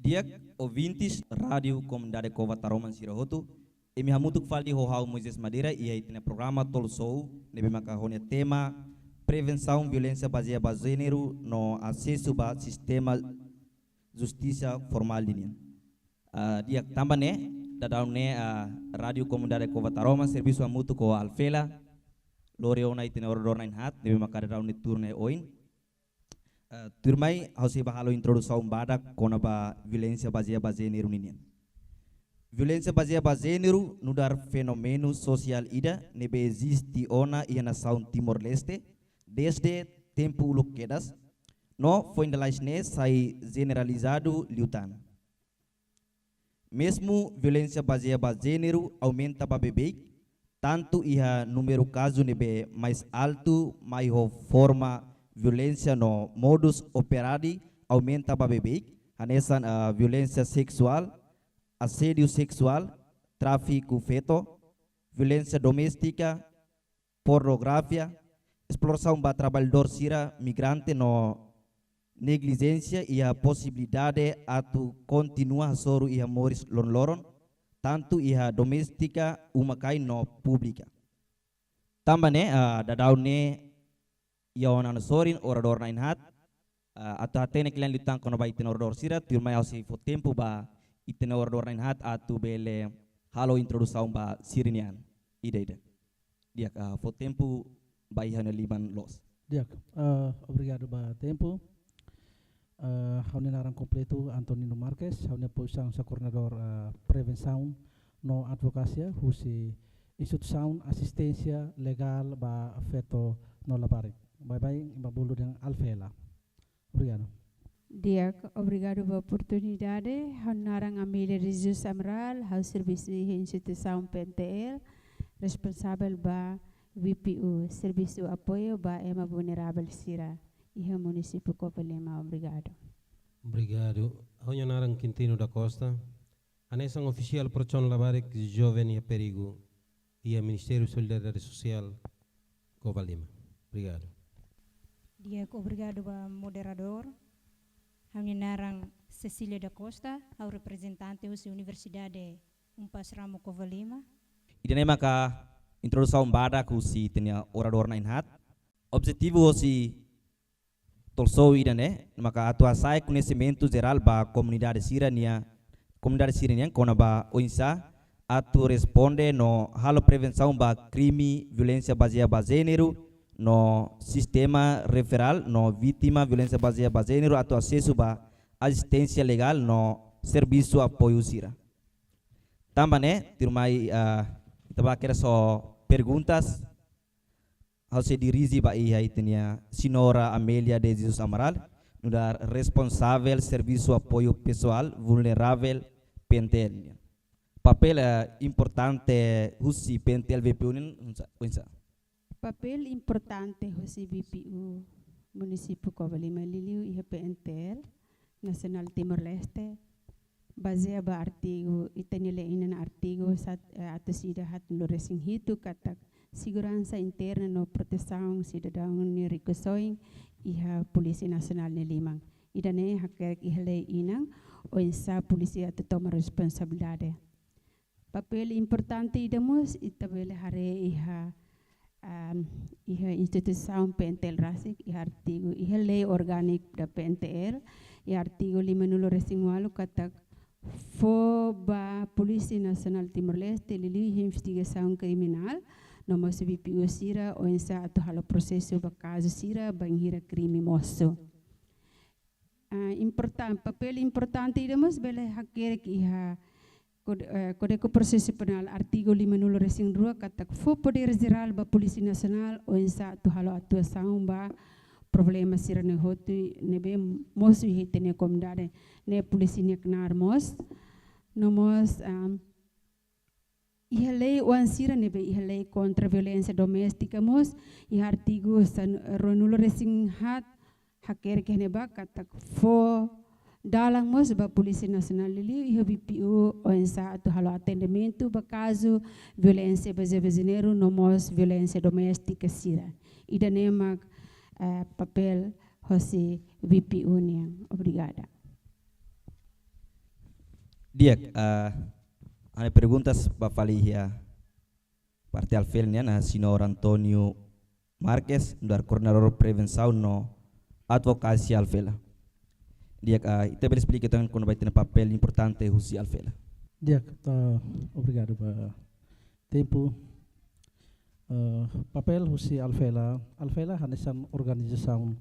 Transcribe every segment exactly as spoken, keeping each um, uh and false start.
Di'ak, ouvintes Rádiu Komunidade Cova Taroman sira hotu, imi hamutuk fali ho ha'u Moisés Madeira iha ita-nia programa Talk Show ne'ebé maka ho nia tema Prevensaun Violénsia Bazeia ba Jéneru no Asesu ba Sistema Justisa Formál nian. Ah, di'ak, tanba ne'e, daudaun ne'e, ah, Rádiu Komunidade Cova Taroman servisu hamutuk ho Alfela, lori ona ita-nia oradór na'in-haat ne'ebé maka daudaun ne'e tuur iha oin. Ah, tuirmai ha'u sei bá halo introdusaun badak kona-ba violénsia bazeia ba jéneru ninian. Violénsia bazeia ba jéneru nu'udar fenómenu sosiál ida ne'ebé eziste ona iha nasaun Timor-Leste dezde tempu uluk kedas, no foin lalais ne'e sai jeneralizadu liután. Mezmu violénsia bazeia ba jéneru aumenta ba beibeik, tantu iha númeru kazu ne'ebé mais altu, mai ho forma violénsia no modus operandi aumenta ba beibeik, hanesan, ah, violénsia seksuál, asédiu seksuál, tráfiku feto, violénsia doméstika, pornografia, esplorasaun ba traballadór sira migrante no neglijénsia iha posibilidade atu kontinua hasoru iha moris loron-loron, tantu iha doméstika, uma-kain no públika. Tanba ne'e, ah, daudaun ne'e iha ona ha'u-nia sorin oradór na'in-haat, ah, atu hatene kle'an liután kona-ba ita-nia oradór sira, tuirmai ha'u sei fó tempu ba ita-nia oradór na'in-haat atu bele halo introdusaun ba sira-nia an ida-ida. Di'ak, ah, fó tempu ba iha ha'u-nia liman loos. Di'ak, ah, obrigadu ba tempu. Ah, ha'u-nia naran kompletu Antonino Marques, ha'u-nia pozisaun hanesan koordenadór, ah, prevensaun no advokasia husi Instituisaun Asisténsia Legál ba Feto no Labarik. Baibain ema bolu dehan Alfela. Obrigadu. Di'ak, obrigadu ba oportunidade. Ha'u naran Amélia de Jesus Amaral, ha'u servisu iha instituisaun P N T L, responsavel ba V P U, servisu apoiu ba ema vulneravel sira iha munisípiu Covalima. Obrigadu. Obrigadu. Ha'u-nia naran Quintino da Costa, hanesan ofisiál protejón labarik joven iha perigu iha Ministériu Solidariedade Sosiál Covalima. Obrigadu. Di'ak, obrigadu ba moderadór. Ha'u-nia naran Cecília da Costa, ha'u reprezentante husi Universidade Umpas Ramo Covalima. Ida-ne'e maka introdusaun badak husi ita-nia oradór na'in-haat. Objetivu husi talk show ida-ne'e maka atu hasa'e koñesimentu jerál ba komunidade sira-nia, komunidade sira-nian kona-ba oinsá atu responde no halo prevensaun ba krime violénsia bazeia ba jéneru no sistema referál no vítima violénsia bazeia ba jéneru atu asesu ba asisténsia legál no servisu apoiu sira. Tanba ne'e, tuirmai, ah, ita bá kedas ho perguntas, ha'u sei dirije ba iha ita-nia señora Amélia de Jesus Amaral, nu'udar responsavel servisu apoiu pesoál vulneravel P N T L nian. Papél, eh, importante husi P N T L V P U nian oinsá, oinsá? Papél importante husi V P U munisípiu Covalima liuliu iha P N T L nasionál Timor-Leste, bazeia ba artigu, ita-nia lei inan artigu sat-, eh, atus ida haatnulu resin hitu katak seguransa interna no protesaun sidadaun nia rikusoin iha Polísia Nasionál nia liman. Ida-ne'e hakerek iha lei inan oinsá polísia atu toma responsabilidade. Papél importante ida mós ita bele haree iha, am, iha instituisaun P N T L rasik, iha artigu, iha lei orgániku da P N T L, iha artigu limanulu resin ualu katak fó ba Polísia Nasionál Timor-Leste liuliu iha investigasaun kriminál no mós V P U sira oinsá atu halo prosesu ba kazu sira bainhira krime mosu. Ah, importan-, papél importante ida mós bele hakerek iha Kod-, eh, Kódigu Prosesu Penál artigu limanulu resin rua katak fó podér jerál ba Polísia Nasionál oinsá atu halo atuasaun ba problema sira-ne'e hotu ne'ebé mosu iha ita-nia komunidade, ne'e polísia nia knaar mós. No mós, am, iha lei oan sira ne'ebé iha lei kontra violénsia doméstika mós, iha artigu san-, ruanulu resin haat, hakerek iha ne'ebá katak fó dalan mós ba Polísia Nasionál liuliu iha V P U oinsá atu halo atendimentu ba kazu violénsia bazeia ba jéneru no mós violénsia doméstika sira. Ida-ne'e mak, eh, papél hosi V P U nian. Obrigada. Di'ak, ah, ha'u-nia perguntas ba fali iha parte ALFELA nian, ah, Señór António Marques, nu'udar koordenadór prevensaun no advokasia ALFELA. Di'ak, ah, ita bele esplika tan kona-ba ita-nia papél importante husi ALFELA? Di'ak, ah, obrigadu ba tempu. Ah, papél husi ALFELA, ALFELA hanesan organizasaun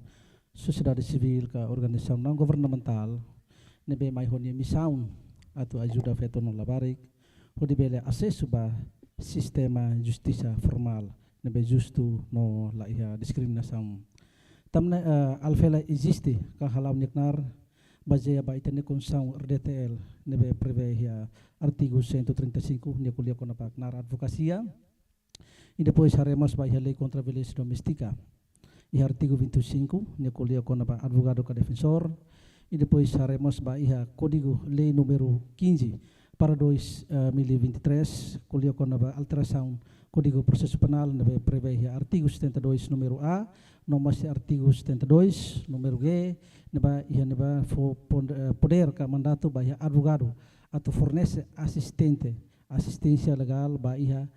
sosiedade sivíl ka organizasaun naun governamentál ne'ebé mai ho nia misaun atu ajuda feto no labarik hodi bele asesu ba sistema justisa formál ne'ebé justu no la iha diskriminasaun. Tan ne'e, eh, ALFELA eziste ka hala'o nia knaar bazeia ba ita-nia Konstituisaun RDTL ne'ebé prevee iha artigu cento e trinta e cinco, nia ko'alia kona-ba knaar advokasia. I depois haree mós ba iha Lei Kontra Violénsia Doméstika, iha artigu vinte e cinco, nia ko'alia kona-ba advogadu ka defensór. I depois haree mós ba iha Kódigu Lei númeru quinze barra dois mil e vinte e três, ko'alia kona-ba alterasaun Kódigu Prosesu Penál, ne'ebé prevee iha artigu setenta e dois númeru A, no mós iha artigu setenta e dois númeru G, ne'ebá iha ne'ebá fó pon-, eh, podér ka mandatu ba iha advogadu atu fornese asistente, asisténsia legál ba iha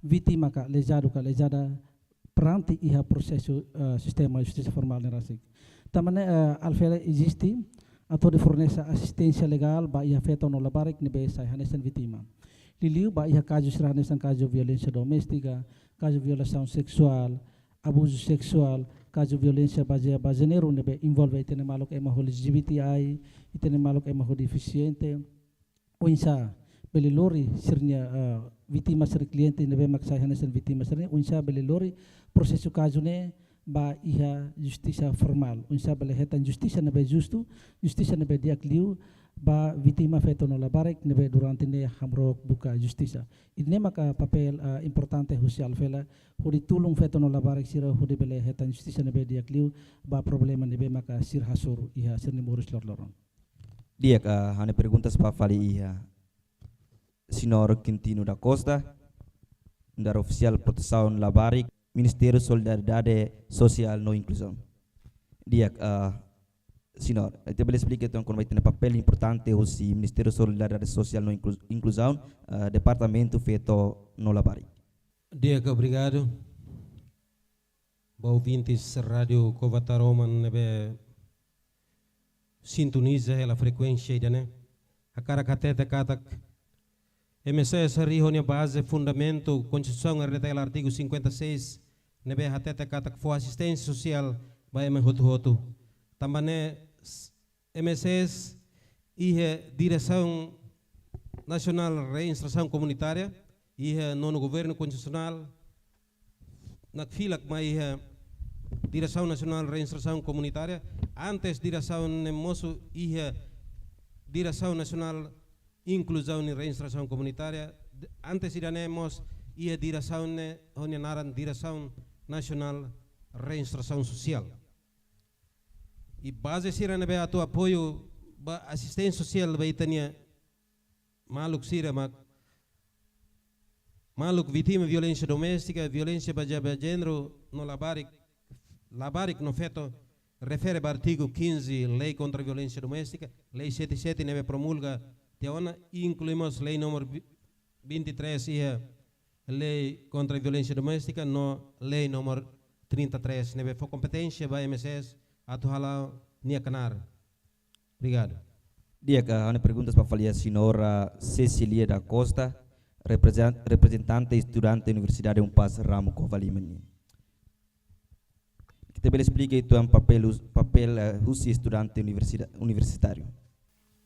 vítima ka lezadu ka lezada perante iha prosesu, eh, sistema justisa formál ne'e rasik. Tanba ne'e, eh, ALFELA eziste atu hodi fornese asisténsia legál ba iha feto no labarik ne'ebé sai hanesan vítima. Liuliu ba iha kazu sira hanesan kazu violénsia doméstika, kazu violasaun seksuál, abuzu seksuál, kazu violénsia bazeia ba jéneru ne'ebé envolve ita-nia maluk ema ho L G B T I, ita-nia maluk ema ho defisiente, oinsá bele lori sira-nia, ah, vítima sira, kliente ne'ebé mak sai hanesan vítima sira-ne'e, oinsá bele lori prosesu kazu ne'e ba iha justisa formál, oinsá bele hetan justisa ne'ebé justu, justisa ne'ebé di'ak liu ba vítima feto no labarik ne'ebé durante ne'e hamrook buka justisa. Ida-ne'e maka papél, ah, importante husi ALFELA, hodi tulun feto no labarik sira hodi bele hetan justisa ne'ebé di'ak liu ba problema ne'ebé maka sira hasoru iha sira-nia moris loroloron. Di'ak, ah, ha'u-nia perguntas ba fali iha Señór Quintino da Costa, nu'udar ofisiál protesaun labarik, Ministériu Solidariedade Sosiál no Inkluzaun. Di'ak, ah, Señór, ita bele esplika tan kona-ba ita-nia papél importante husi Ministériu Solidariedade Sosiál no Inklu-, Inkluzaun, ah, Departamentu Feto no Labarik? Di'ak, obrigadu. Ba ouvintes Rádiu Cova Taroman ne'ebé sintoniza hela frekuénsia ida-ne'e, hakarak hatete katak M S S harii ho nia baze fundamentu Konstituisaun RDTL artigu cinquenta e seis, ne'ebé hatete katak fó asisténsia sosiál ba ema hotu-hotu. Tanba ne'e, s-, M S S iha Diresaun Nasionál Reinsersaun Komunitária, iha Nonu Governu Konstitusionál, nakfilak mai iha Diresaun Nasionál Reinsersaun Komunitária, antes diresaun ne'e mosu iha Diresaun Nasionál Inkluzaun no Reinsersaun Komunitária, d-, antes ida-ne'e mós iha diresaun ne'e ho nia naran Diresaun Nasionál Reinsersaun Sosiál. I baze sira ne'ebé atu apoiu ba asisténsia sosiál ba ita-nia maluk sira mak maluk vítima violénsia doméstika, violénsia bazeia ba jéneru no labarik, labarik no feto, refere ba artigu quinze Lei Kontra Violénsia Doméstika, Lei setenta e sete ne'ebé promulga tiha ona, inklui mós Lei númeru vinte e três iha Lei Kontra Violénsia Doméstika no Lei númeru trinta e três ne'ebé fó kompeténsia ba M S S atu hala'o nia knaar. Obrigadu. Di'ak, ah, ha'u-nia perguntas ba fali iha Señora Cecilia da Costa, reprezent-, reprezentante estudante Universidade UNPAZ ramu Covalima nian. Ita bele esplika uitoan papél hus-, papél, eh, husi estudante universida-, universitáriu?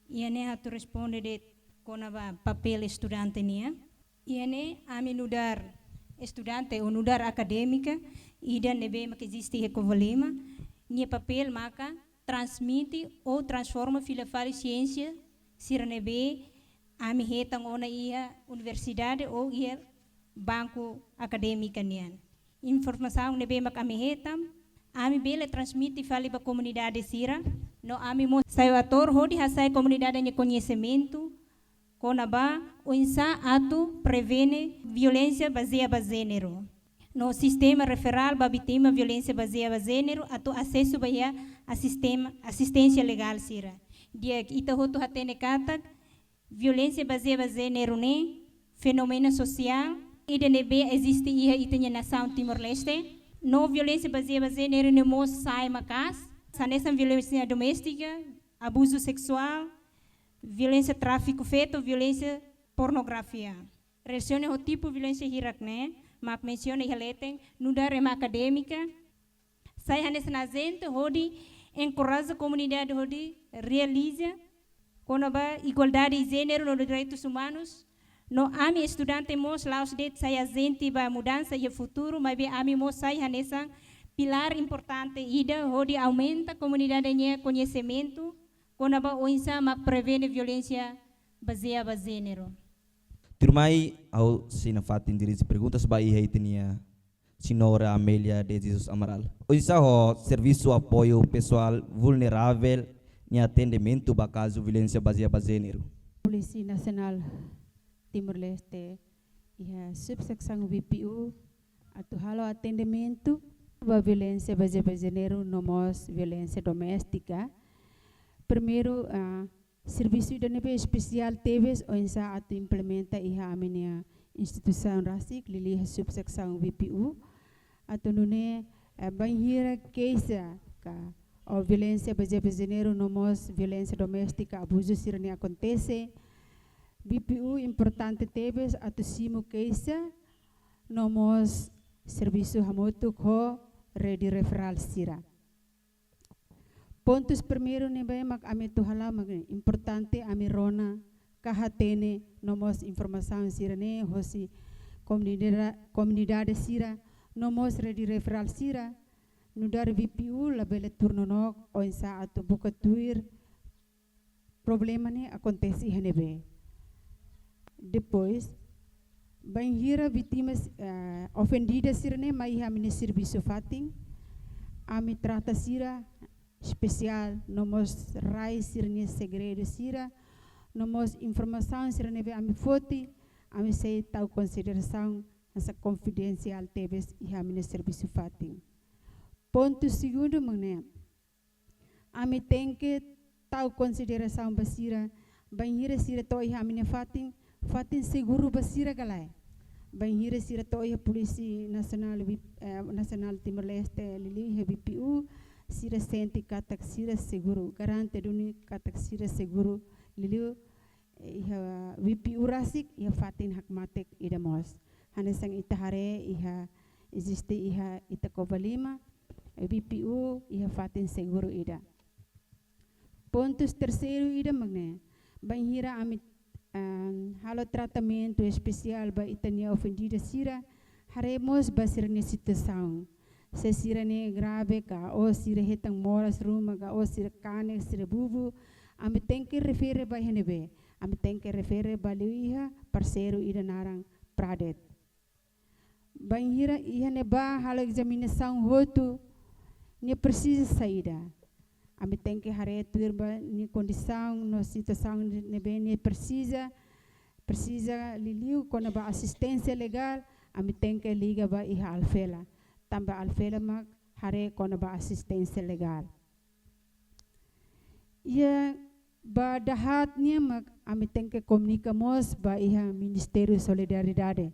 Iha ne'e atu responde de'it kona-ba papél estudante nian. Iha ne'e ami nu'udar estudante ou nu'udar akadémika ida ne'ebé maka eziste iha Covalima, nia papél maka transmite ou transforma fila fali siénsia sira ne'ebé ami hetan ona iha universidade ou iha banku akadémika nian. Informasaun ne'ebé mak ami hetan, ami bele transmite fali ba komunidade sira, no ami mós sai ator hodi hasa'e komunidade nia koñesimentu kona-ba oinsá atu prevene violénsia bazeia ba jéneru, no sistema referál ba vítima violénsia bazeia ba jéneru atu asesu ba iha asistema, asisténsia legál sira. Di'ak, ita hotu hatene katak Violénsia bazeia ba jéneru ne'e fenómenu sosiál ida ne'ebé eziste iha ita-nia nasaun Timor-Leste. No violénsia bazeia ba jéneru ne'e mós sai maka'as, hanesan violénsia doméstika, abuzu seksuál, violénsia tráfiku feto, violénsia pornografia. Relasiona ho tipu violénsia hirak ne'e, mak mensiona iha leten, nu'udar ema akadémika, sai hanesan ajente hodi enkoraja komunidade hodi realiza kona-ba igualdade jéneru no direitus umanus. No ami estudante mós la'ós de'it sai ajente ba mudansa iha futuru, maibé ami mós sai hanesan pilár importante ida hodi aumenta komunidade nia koñesimentu kona-ba oinsá mak prevene violénsia bazeia ba jéneru. Tuirmai, ha'u sei nafatin dirije perguntas ba iha ita-nia Señora Amélia de Jesus Amaral. Oinsá ho servisu apoiu pesoál vulneravel nia atendimentu ba kazu violénsia bazeia ba jéneru? Polísia Nasionál Timor-Leste iha subseksaun V P U atu halo atendimentu ba violénsia bazeia ba jéneru no mós violénsia doméstika. Primeiru, ah, servisu ida ne'ebé espesiál tebes oinsá atu implementa iha ami-nia instituisaun rasik, liuliu iha subseksaun V P U. Atu nune'e, eh, bainhira keixa ka, ou violénsia bazeia ba jéneru no mós violénsia doméstika, abuzu sira-ne'e akontese, V P U importante tebes atu simu keixa no mós servisu hamutuk ho rede referál sira. Pontus primeiru ne'ebé mak ami atu hala'o mak ne'e, importante ami rona ka hatene no mós informasaun sira-ne'e hosi komunidade, komunidade sira no mós rede referál sira, nu'udar V P U labele tuur nonook oinsá atu buka tuir problema ne'e akontese iha ne'ebé. Depois, bainhira vítimas, eh, ofendida sira-ne'e mai iha ami-nia servisu fatin, ami trata sira espesiál, no mós rai sira-nia segredu sira, no mós informasaun sira ne'ebé ami foti, ami sei tau konsiderasaun hanesan konfidensiál tebes iha ami-nia servisu fatin. Pontu segundu mak ne'e, ami tenke tau konsiderasaun ba sira, bainhira sira to'o iha ami-nia fatin, fatin seguru ba sira ka lae. Bainhira sira to'o iha Polísia Nasionál, eh, Nasionál Timor-Leste, liuliu iha V P U, sira sente katak sira seguru, garante duni katak sira seguru, liuliu, eh, iha V P U rasik, iha fatin hakmatek ida mós. Hanesan ita haree iha, eziste iha ita Covalima, eh, V P U iha fatin seguru ida. Pontus terseiru ida mak ne'e, bainhira ami, ah, halo tratamentu espesiál ba ita-nia ofendida sira, haree mós ba sira-nia situasaun. Se sira-ne'e grave ka, ou sira hetan moras ruma ka, ou sira kanek, sira bubu, ami tenke refere ba iha ne'ebé, ami tenke refere ba liu iha parseiru ida naran PRADET. Bainhira iha ne'ebá halo ezaminasaun hotu, nia presiza saida. Ami tenke haree tuir ba nia kondisaun no situasaun ne'ebé nia presiza, presiza liuliu kona-ba asisténsia legál, ami tenke liga ba iha Alfela. Tanba Alfela mak haree kona-ba asisténsia legál. Iha ba dahaat nian mak ami tenke komunika mós ba iha Ministériu Solidariedade.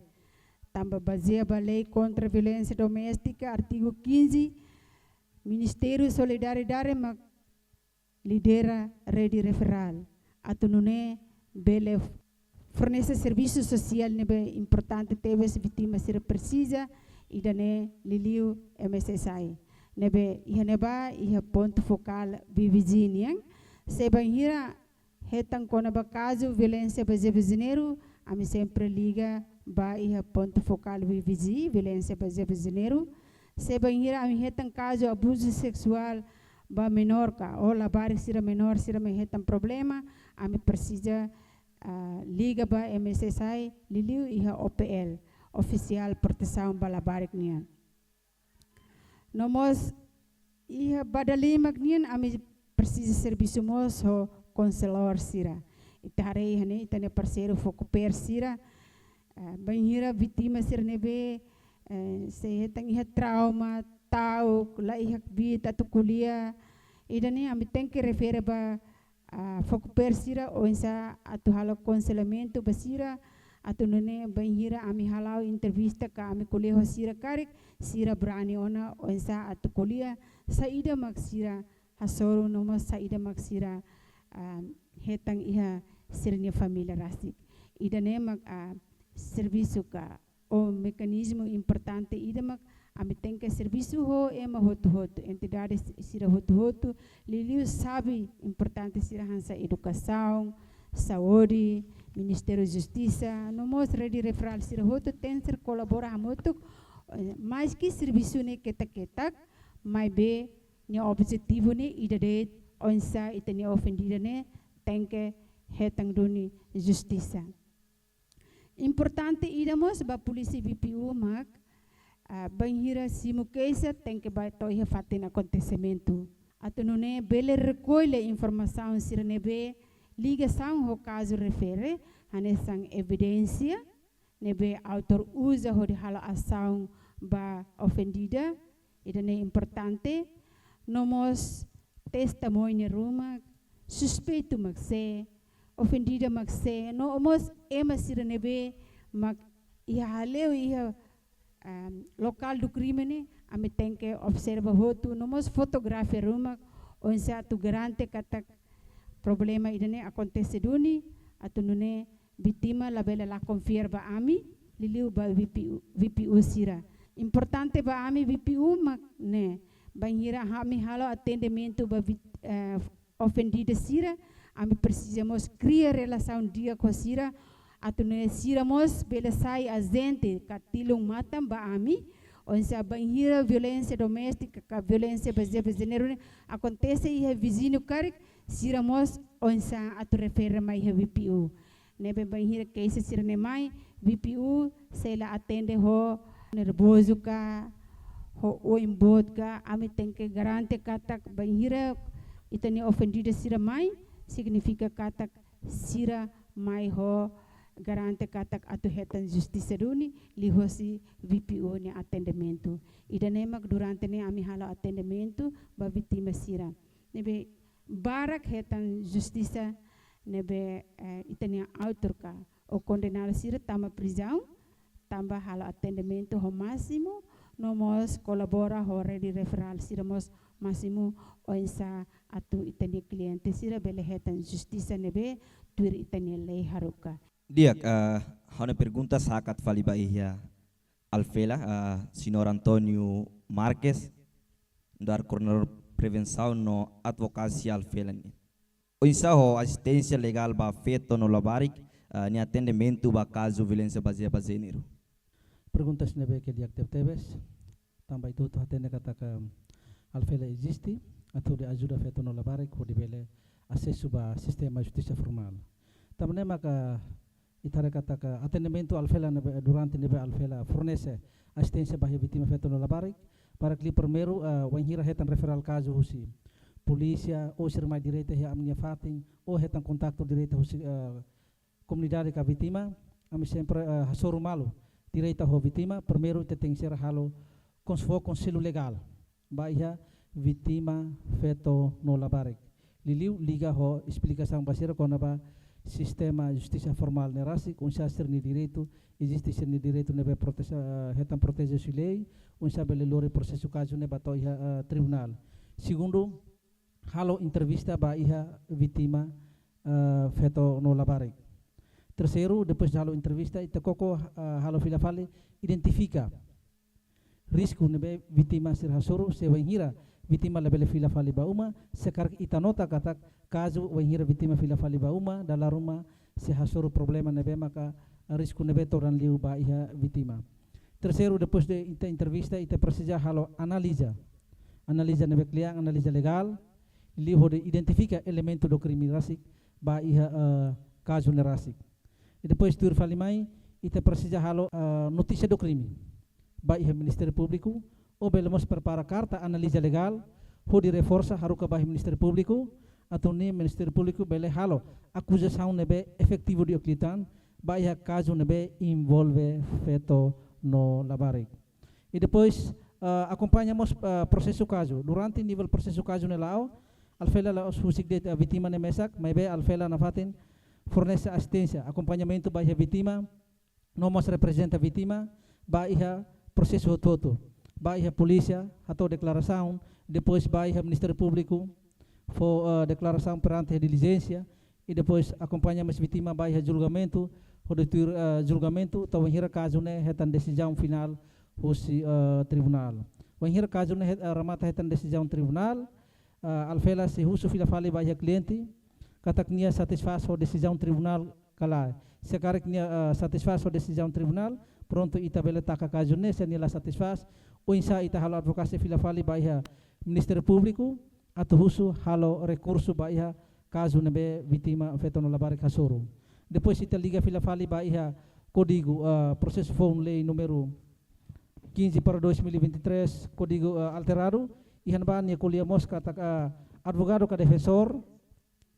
Tanba bazeia ba Lei Kontra Violénsia Doméstika, artigu quinze, Ministériu Solidariedade mak lidera rede referál. Atu nune'e bele fornese servisu sosiál ne'ebé importante tebes vítima sira presiza, ida-ne'e liuliu M S S I. Ne'ebé iha ne'ebá iha pontu fokál V V G nian. Se bainhira hetan kona-ba kazu violénsia bazeia ba jéneru, ami sempre liga ba iha pontu fokál V V G, violénsia bazeia ba jéneru. Se bainhira ami hetan kazu abuzu seksuál ba menór ka, ou labarik sira menór sira mak hetan problema, ami presiza, ah, liga ba M S S I, liuliu iha O P L, Ofisiál Protesaun ba Labarik nian. No mós iha ba dalimak nian ami presiza servisu mós ho konselór sira. Ita haree iha ne'e ita-nia parseiru Focoper sira, eh, bainhira vítima sira ne'ebé, eh, sei hetan iha trauma, ta'uk, la iha kbiit atu ko'alia. Ida-ne'e ami tenke refere ba ah, Focoper sira oinsá atu halo konselamentu ba sira, atu nune'e bainhira ami hala'o entrevista ka ami ko'alia ho sira karik, sira brani ona oinsá atu ko'alia saida mak sira hasoru no mós saida mak sira, ah, hetan iha sira-nia família rasik. Ida-ne'e mak, ah, servisu ka ou mekanizmu importante ida mak ami tenke servisu ho ema hotu-hotu, entidade si-, sira hotu-hotu, liuliu xave importante sira hanesan edukasaun, saúde, Ministériu Justisa, no mós rede referál sira hotu tenke ser kolabora hamutuk, eh, maski servisu ne'e ketak-ketak, maibé nia objetivu ne'e ida de'it, oinsá ita-nia ofendida ne'e tenke hetan duni justisa. Importante ida mós ba polísia V P U mak, ah, bainhira simu keixa tenke bá to'o iha fatin akontesimentu. Atu nune'e bele rekolle informasaun sira ne'ebé ligasaun ho kazu refere, hanesan evidénsia ne'ebé autór uza hodi halo asaun ba ofendida, ida-ne'e importante, no mós testemuña ruma, suspeitu mak sé, ofendida mak sé, no mós ema sira ne'ebé mak iha hale'u iha, ehm, lokál do crime ne'e, ami tenke observa hotu, no mós fotografia ruma, oinsá atu garante katak problema ida-ne'e akontese duni, atu nune'e vítima labele la konfia ba ami, liuliu ba V P U, V P U sira. Importante ba ami V P U mak ne'e, bainhira ami halo atendimentu ba vit-, eh, ofendida sira, ami presiza mós kria relasaun di'ak ho sira, atu nune'e sira mós bele sai ajente ka tilun matan ba ami, oinsá bainhira violénsia doméstika ka violénsia bazeia ba jéneru ne'e akontese iha viziñu karik, sira mós oinsá atu refere mai iha V P U. Ne'ebé bainhira keixa sira-ne'e mai, V P U sei la atende ho nervozu ka, ho oin boot ka, ami tenke garante katak bainhira ita-nia ofendida sira mai, signifika katak sira mai ho garante katak atu hetan justisa duni, liuhosi V P U nia atendimentu. Ida-ne'e mak durante ne'e ami halo atendimentu ba vítima sira. Ne'ebé barak hetan justisa ne'ebé, eh, ita-nia autór ka ou kondenadu sira tama prizaun, tanba halo atendimentu ho másimu, no mós kolabora ho rede referál sira mós másimu oinsá atu ita-nia kliente sira bele hetan justisa ne'ebé tuir ita-nia lei haruka. Di'ak, eh, ha'u-nia pergunta hakat fali ba iha Alfela, eh, Señór António Marques, nu'udar koordenadór prevensaun no advokasia Alfela nian. Oinsá ho asisténsia legál ba feto no labarik, eh, nia atendimentu ba kazu violénsia bazeia ba jéneru? Perguntas ne'ebé ke di'ak tebetebes. Tanba ita hotu hatene katak Alfela eziste atu hodi ajuda feto no labarik hodi bele asesu ba sistema justisa formál. Tanba ne'e maka ita haree katak atendimentu Alfela ne'ebé, durante ne'ebé Alfela fornese asisténsia ba iha vítima feto no labarik, barak liu primeiru, eh, wainhira hetan referál kazu husi polísia, ou sira mai direta iha ami-nia fatin, ou hetan kontaktu direta husi, eh, komunidade ka vítima, ami sempre, eh, hasoru malu direta ho vítima, primeiru ita tenke ser halo kons-, fó konsellu legál ba iha vítima feto no labarik. Liuliu liga ho esplikasaun ba sira kona-ba sistema justisa formál ne'e rasik, oinsá sira-nia direitu, eziste sira-nia direitu ne'ebé proteje, eh, hetan proteje husi lei, oinsá bele lori prosesu kazu ne'e bá to'o iha, eh, tribunál. Segundu, halo entrevista ba iha vítima, eh, feto no labarik. Terseiru, depois de halo entrevista, ita koko, eh, halo fila fali, identifika risku ne'ebé vítima sira hasoru, se wainhira vítima labele fila fali ba uma, se karik ita nota katak kazu wainhira vítima fila fali ba uma, dala ruma sei hasoru problema ne'ebé maka risku ne'ebé todan liu ba iha vítima. Terseiru, depois de ita entrevista, ita presiza halo analiza. Analiza ne'ebé kle'an, analiza legál, liu hodi identifika elementu do krime rasik ba iha, eh, kazu ne'e rasik. I depois tuir fali mai, ita presiza halo, eh, notísia do krime ba iha Ministériu Públiku, ou bele mós prepara karta analiza legál, hodi reforsa haruka ba iha Ministériu Públiku, atu nune'e Ministériu Públiku bele halo akuzasaun ne'ebé efetivu di'ak liután ba iha kazu ne'ebé envolve feto no labarik. I depois, eh, akompaña mós, eh, prosesu kazu. Durante nivel prosesu kazu ne'e la'o, Alfela la'ós husik de'it vítima ne'e mesak, maibé Alfela nafatin fornese asisténsia, akompañamentu ba iha vítima, no mós reprezenta vítima ba iha prosesu hotu-hotu, ba iha polísia hato'o deklarasaun, depois ba iha Ministériu Públiku fó, eh, deklarasaun perante dilijénsia, i depois akompaña mós vítima ba iha julgamentu, hodi tuir, eh, julgamentu, to'o wainhira kazu ne'e hetan desizaun finál husi, eh, tribunál. Wainhira kazu ne'e het-, eh, remata hetan desizaun tribunál, eh, Alfela sei husu fila fali ba iha kliente katak nia satisfás ho desizaun tribunál ka lae. Se karik nia, eh, satisfás ho desizaun tribunál, prontu ita bele taka kazu ne'e, se nia la satisfás, oinsá ita halo advokasia fila fali ba iha Ministériu Públiku atu husu halo rekursu ba iha kazu ne'ebé vítima feto no labarik hasoru. Depois ita liga fila fali ba iha Kódigu, eh, Prosesu Foun, Lei númeru quinze para dois mil e vinte e três, Kódigu, eh, alteradu, iha ne'ebá nia ko'alia mós katak, eh, advogadu ka defensór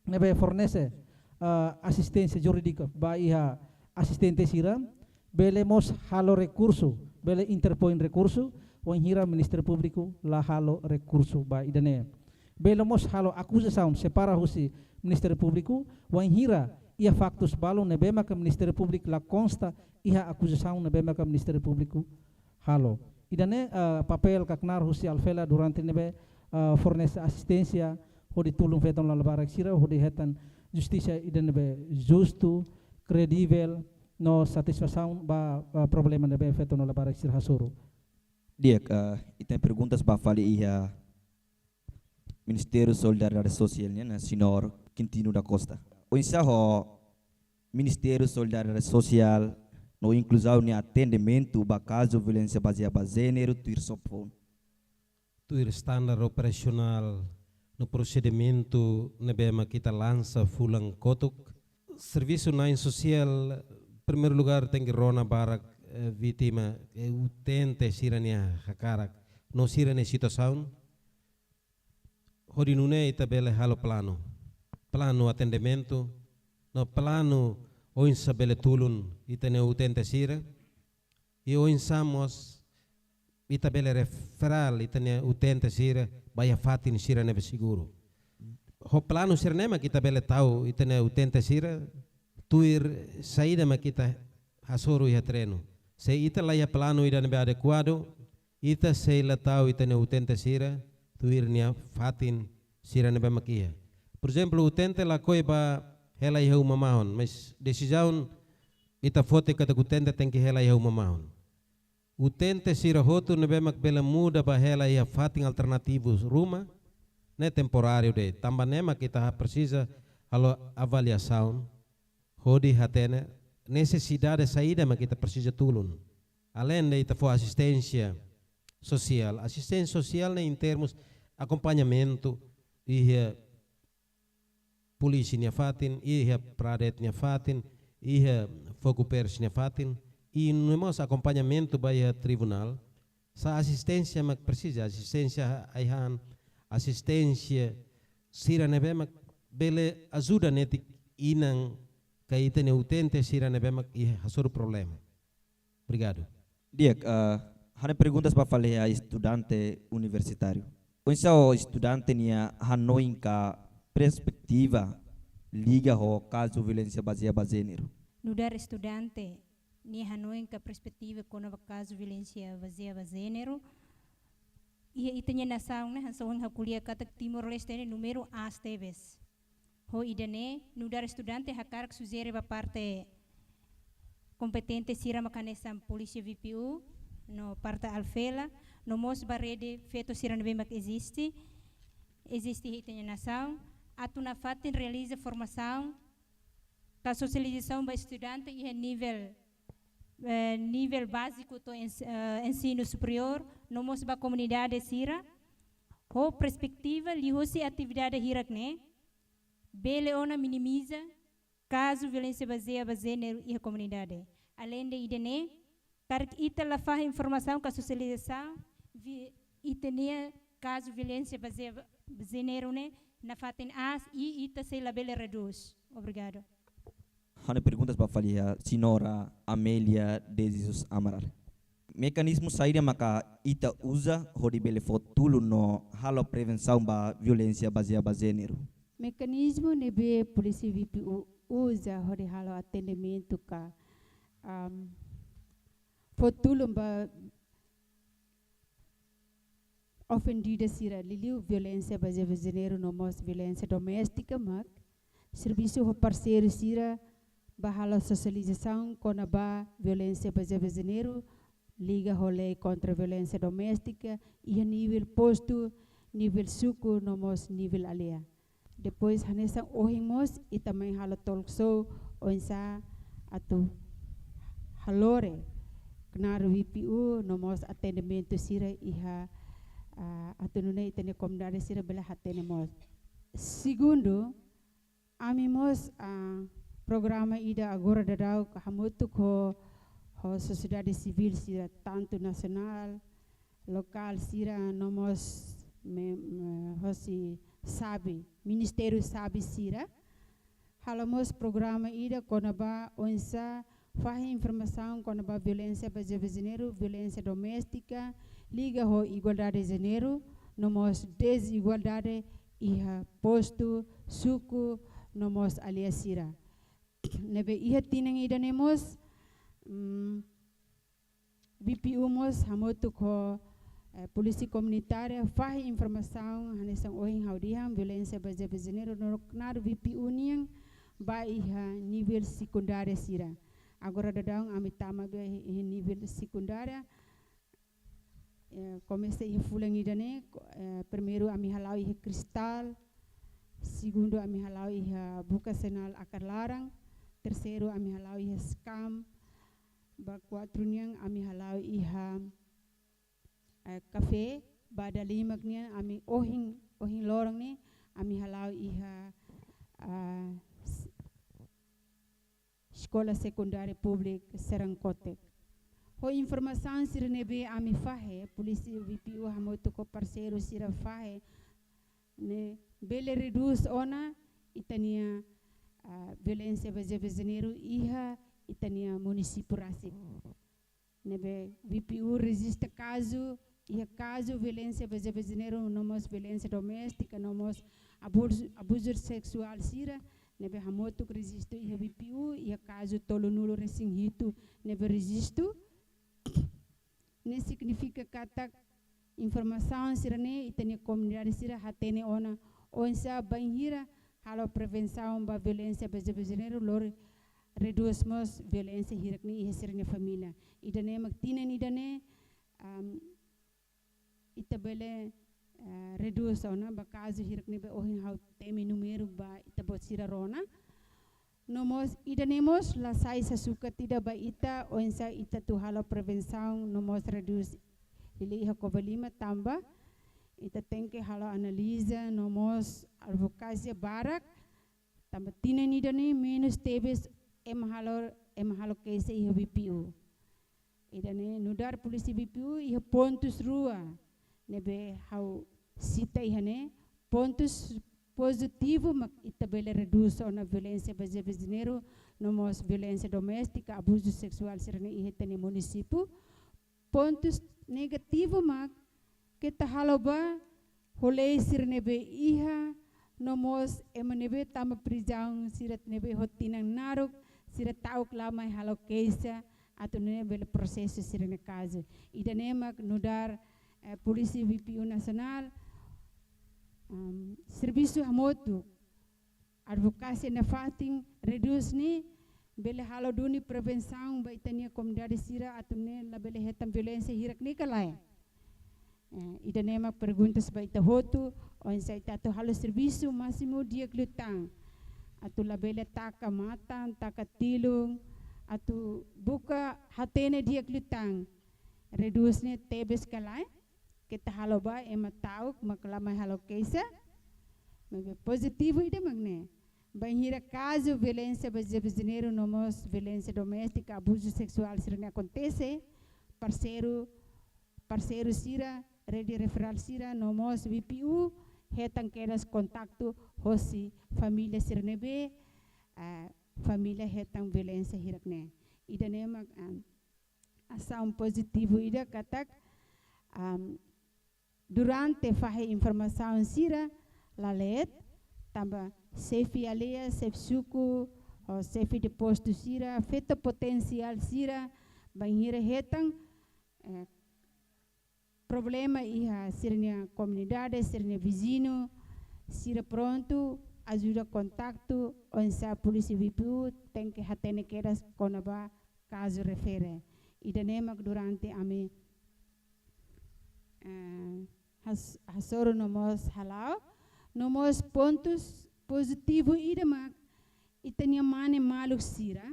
ne'ebé fornese, eh, asisténsia jurídika ba iha asistente sira, bele mós halo rekursu, bele interpoin rekursu, wainhira Ministériu Públiku la halo rekursu ba ida-ne'e. Bele mós halo akuzasaun separa husi Ministériu Públiku, wainhira iha faktus balu ne'ebé maka Ministériu Públiku la konsta iha akuzasaun ne'ebé maka Ministériu Públiku halo. Ida-ne'e, eh, papél ka knaar husi Alfela durante ne'ebé, eh, fornese asisténsia hodi tulun feto no labarik sira hodi hetan justisa ida ne'ebé justu, kredivel, no satisfasaun ba, eh, problema ne'ebé feto no labarik sira hasoru. Di'ak, eh, ita-nia perguntas ba fali iha Ministériu Solidariedade Sosiál nian, Señór Quintino da Costa. Oinsá ho Ministériu Solidariedade Sosiál no Inkluzaun nia atendimentu ba kazu violénsia bazeia ba jéneru tuir SOPFOUN? Tuir standar operasionál no prosedimentu ne'ebé mak ita lansa fulan kotuk, servisu na'in sosiál, primeiru lugár, tenke rona barak, eh, vítima, eh, utente sira-nia hakarak no sira-nia situasaun, hodi nune'e ita bele halo planu. Planu atendimentu, no planu oinsá bele tulun ita-nia utente sira, i oinsá mós ita bele referál ita-nia utente sira ba iha fatin sira ne'ebé seguru. Ho planu sira-ne'e mak ita bele tau ita-nia utente sira tuir saida mak ita hasoru iha terrenu. Se ita la iha planu ida ne'ebé adekuadu, ita sei la tau ita-nia utente sira tuir nia fatin sira ne'ebé mak iha. Por ezemplu, utente lakohi bá hela iha uma mahon, mas desizaun ita foti katak utente tenke hela iha uma mahon. Utente sira hotu ne'ebé mak bele muda bá hela iha fatin alternativu ruma, ne'e temporáriu de'it. Tanba ne'e mak ita presiza halo avaliasaun hodi hatene nesesidade saida mak ita presiza tulun. Aleinde ita fó asisténsia sosiál, asisténsia sosiál ne'e em termos akompañamentu iha polísia nia fatin, iha PRADET nia fatin, iha FOCUPERS nia fatin, i no mós akompañamentu ba iha tribunál, sá asisténsia mak presiza, asisténsia ai-han, asisténsia sira ne'ebé mak bele ajuda netik inan ka ita-nia utente sira ne'ebé mak iha hasoru problema. Obrigadu. Di'ak, eh, ha'u-nia perguntas ba fali iha estudante universitáriu. Oinsá ho estudante nia hanoin ka perspetiva liga ho kazu violénsia bazeia ba jéneru? Nu'udar estudante nia hanoin ka perspetiva kona-ba kazu violénsia bazeia ba jéneru, iha ita-nia nasaun ne'e, hanesan ohin ha'u ko'alia katak Timor-Leste ne'e númeru aas tebes. Ho ida-ne'e, nu'udar estudante hakarak sujere ba parte kompetente sira mak hanesan polísia VPU, no parte Alfela, no mós ba rede feto sira ne'ebé mak eziste, eziste iha ita-nia nasaun, atu nafatin realiza formasaun ka sosializasaun ba estudante iha nivel, eh, nivel báziku to'o ens-, eh, ensinu superiór, no mós ba komunidade sira, ho perspetiva liuhusi atividade hirak-ne'e, bele ona minimiza kazu violénsia bazeia ba jéneru iha komunidade. Aleinde ida-ne'e, karik ita la fahe informasaun ka sosializasaun, vi-, ita-nia kazu violénsia bazeia ba jéneru ne'e nafatin aas i ita sei labele redús. Obrigadu. Ha'u-nia perguntas ba fali iha Señora Amélia de Jesus Amaral. Mekanizmu saida maka ita uza hodi bele fó tulun no halo prevensaun ba violénsia bazeia ba jéneru? Mekanizmu ne'ebé polísia V P U uza hodi halo atendimentu ka, am, fó tulun ba ofendida sira liuliu violénsia bazeia ba jéneru no mós violénsia doméstika mak servisu ho parseiru sira ba halo sosializasaun kona-ba violénsia bazeia ba jéneru, liga ho lei kontra violénsia doméstika, iha nivel postu, nivel suku, no mós nivel aldeia. Depois hanesan ohin mós ita mai halo talk show oinsá atu halore knaar V P U no mós atendimentu sira iha, ah, atu nune'e ita-nia komunidade sira bele hatene mós. Segundu, ami mós, ah, programa ida agora daudaun hamutuk ho, ho sosiedade sivíl sira, tantu nasionál, lokál sira, no mós me, me, hosi SABI, Ministériu SABI sira. Halo mós programa ida kona-ba oinsá fahe informasaun kona-ba violénsia bazeia ba jéneru, violénsia doméstika, liga ho igualdade jéneru, no mós dezigualdade iha postu, suku, no mós aldeia sira. Ne'ebé iha tinan ida-ne'e mós, mm, V P U mós hamutuk ho, eh, polísia komunitária fahe informasaun hanesan ohin ha'u dehan violénsia bazeia ba jéneru no knaar V P U nian ba iha nivel sekundária sira. Agora daudaun ami tama ba iha nivel sekundária. Eh, komesa iha fulan ida-ne'e, ko-, eh, primeiru ami hala'o iha Cristal, segundu ami hala'o iha Buka Senal Akar Laran, terseiru ami hala'o iha Skam, ba kuatru nian ami hala'o iha, eh, Kafé, ba dalimak nian ami ohin, ohin loron ne'e ami hala'o iha, ah, s-, Eskola Sekundária Públika Serang Kotek. Ho informasaun sira ne'ebé ami fahe, polísia V P U hamutuk ho parseiru sira fahe, ne'e bele redús ona ita-nia, ah, violénsia bazeia ba jéneru iha ita-nia munisípiu rasik. Ne'ebé V P U rejista kazu, iha kazu violénsia bazeia ba jéneru, no mós violénsia doméstika, no mós abuzu, abuzu seksuál sira, ne'ebé hamutuk rejistu iha V P U, iha kazu tolunulu resin hitu ne'ebé rejistu. Ne'e signifika katak informasaun sira-ne'e ita-nia komunidade sira hatene ona oinsá bainhira halo prevensaun ba violénsia bazeia ba jéneru, lori redús mós violénsia hirak-ne'e iha sira-nia família. Ida-ne'e mak tinan ida-ne'e, am, ita bele, eh, redús ona ba kazu hirak-ne'ebé ohin ha'u temi númeru ba ita-boot sira rona. No mós ida-ne'e mós la sai sasukat ida ba ita oinsá ita atu halo prevensaun no mós redús hili iha Covalima tanba ita tenke halo analiza no mós advokasia barak tanba tinan ida-ne'e menus tebes ema halo, ema halo keixa iha V P U. Ida-ne'e nu'udar polísia V P U iha pontus rua ne'ebé ha'u sita iha ne'e, pontus pozitivu mak ita bele redús ona violénsia bazeia ba jéneru, no mós violénsia doméstika, abuzu seksuál sira-ne'e iha ita-nia munisípiu. Pontus negativu mak keta halo ba ho lei sira ne'ebé iha, no mós ema ne'ebé tama prizaun sira ne'ebé ho tinan naruk, sira ta'uk la mai halo keixa, atu nune'e bele prosesu sira-nia kazu. Ida-ne'e mak nu'udar, eh, Polísia V P U Nasionál, em, servisu hamutuk, advokasia nafatin, redús ne'e, bele halo duni prevensaun ba ita-nia komunidade sira atu nune'e labele hetan violénsia hirak-ne'e ka lae. Eh, ida-ne'e mak perguntas ba ita hotu, oinsá ita atu halo servisu másimu di'ak liután. Atu labele taka matan, taka tilun, atu buka hatene di'ak liután. Redús ne'e tebes ka lae, keta halo ba ema ta'uk mak la mai halo keixa. Maibé pozitivu ida mak ne'e. Bainhira kazu violénsia bazeia ba jéneru no mós violénsia doméstika, abuzu seksuál sira-ne'e akontese, parseiru, parseiru sira, rede referál sira, no mós V P U, hetan kedas kontaktu hosi família sira ne'ebé, ah, família hetan violénsia hirak-ne'e. Ida-ne'e mak, ah, asaun pozitivu ida katak, am, durante fahe informasaun sira la leet, tanba xefe aldeia, xefe suku, ho xefe de postu sira, feto potensiál sira, bainhira hetan, eh, problema iha sira-nia komunidade, sira-nia viziñu, sira prontu ajuda kontaktu, oinsá polísia V P U tenke hatene kedas kona-ba kazu refere. Ida-ne'e mak durante ami, eh, has-, hasoru no mós hala'o, no mós pontus pozitivu ida mak ita-nia mane maluk sira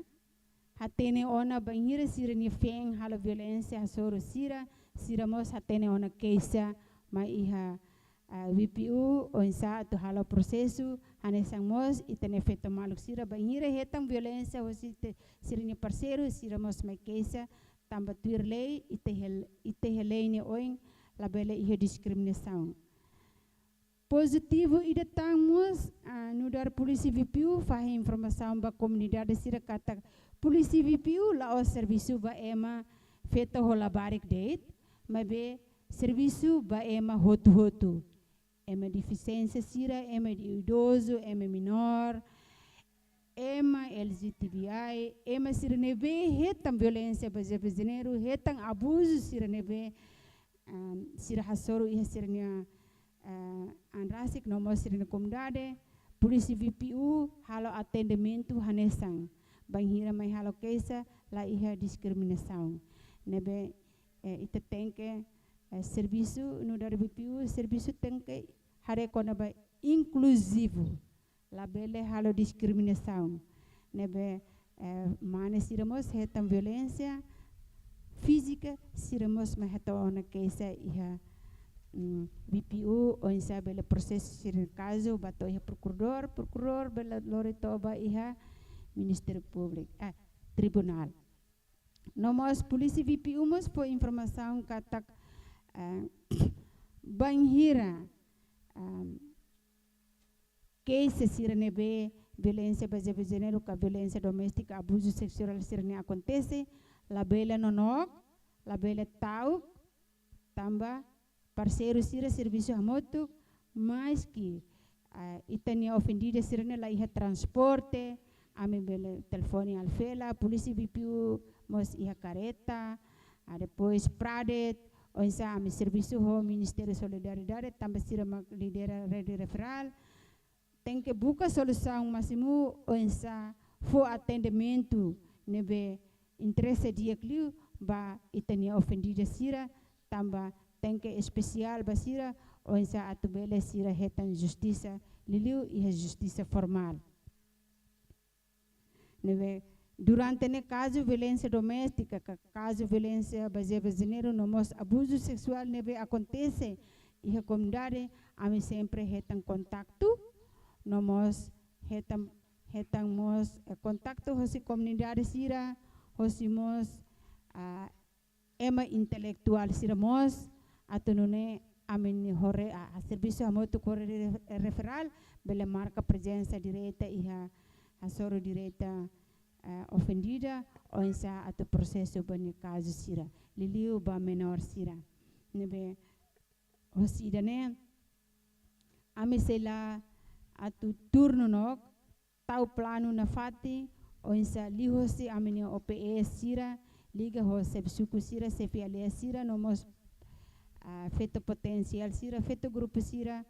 hatene ona bainhira sira-nia feen halo violénsia hasoru sira, sira mós hatene ona keixa mai iha, ah, V P U, oinsá atu halo prosesu, hanesan mós ita-nia feto maluk sira bainhira hetan violénsia hosi te-, sira-nia parseiru, sira mós mai keixa, tanba tuir lei, ita iha, ita iha lei nia oin, labele iha diskriminasaun. Pozitivu ida tan mós, ah, nu'udar polísia V P U fahe informasaun ba komunidade sira katak polísia V P U la'ós servisu ba ema feto ho labarik de'it, maibé servisu ba ema hotu-hotu. Ema defisiénsia sira, ema idozu, ema menór, ema L G T B I, ema sira ne'ebé hetan violénsia bazeia ba jéneru, hetan abuzu sira ne'ebé, ah, sira hasoru iha sira-nia, ah, an rasik no mós sira-nia komunidade, polísia V P U halo atendimentu hanesan, bainhira mai halo keixa la iha diskriminasaun. Ne'ebé, eh, ita tenke, eh, servisu nu'udar V P U, servisu tenke haree kona-ba inkluzivu, labele halo diskriminasaun. Ne'ebé, eh, mane sira mós hetan violénsia fízika, sira mós mai hato'o ona keixa iha, mm, V P U, oinsá bele prosesu sira-nia kazu ba to'o iha prokuradór, prokuradór bele lori to'o ba iha Ministériu Públiku, eh, tribunál. No mós polísia V P U mós fó informasaun katak, eh, bainhira, ehm, keixa sira ne'ebé violénsia bazeia ba jéneru ka violénsia doméstika, abuzu seksuál sira-ne'e akontese, labele nonook, labele ta'uk, tanba parseiru sira servisu hamutuk, maski, ah, ita-nia ofendida sira-ne'e la iha transporte, ami bele telefone Alfela, polísia V P U mós iha kareta, ah, depois Pradet, oinsá ami servisu ho Ministériu Solidariedade, tanba sira mak lidera rede referál, tenke buka solusaun másimu oinsá fó atendimentu ne'ebé interese di'ak liu ba ita-nia ofendida sira, tanba tenke espesiál ba sira, oinsá atu bele sira hetan justisa, liuliu iha justisa formál. Ne'ebé durante ne'e kazu violénsia doméstika, ka kazu violénsia bazeia ba jéneru, no mós abuzu seksuál ne'ebé akontese iha komunidade, ami sempre hetan kontaktu, no mós hetan, hetan mós, eh, kontaktu hosi komunidade sira, hosi mós, ah, ema intelektuál sira mós, atu nune'e ami-nia ho re-, a, a servisu hamutuk ho rede re-, referál, bele marka prezensa direta iha, hasoru direta, eh, ofendida, oinsá atu prosesu ba nia kazu sira, liuliu ba menór sira. Ne'ebé, hosi ida-ne'e, ami sei la atu tuur nonook, tau planu nafatin, oinsá liuhosi ami-nia O P S sira, liga ho xefe suku sira, xefe aldeia sira, no mós, ah, feto potensiál sira, feto grupu sira,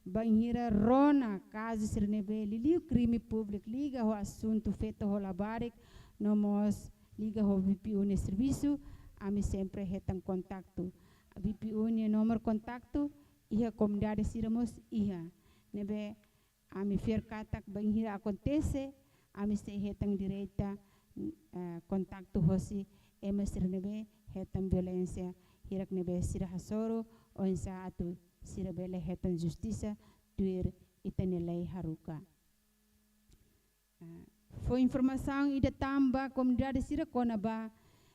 bainhira rona kazu sira ne'ebé liuliu krime públiku liga ho asuntu feto ho labarik, no mós liga ho V P U nia servisu, ami sempre hetan kontaktu. V P U nia númeru kontaktu iha komunidade sira mós iha. Ne'ebé ami fiar katak bainhira akontese, ami sei hetan direta, eh, kontaktu hosi ema sira ne'ebé hetan violénsia hirak ne'ebé sira hasoru, oinsá atu sira bele hetan justisa tuir ita-nia lei haruka. Eh, fó informasaun ida tan ba komunidade sira kona-ba,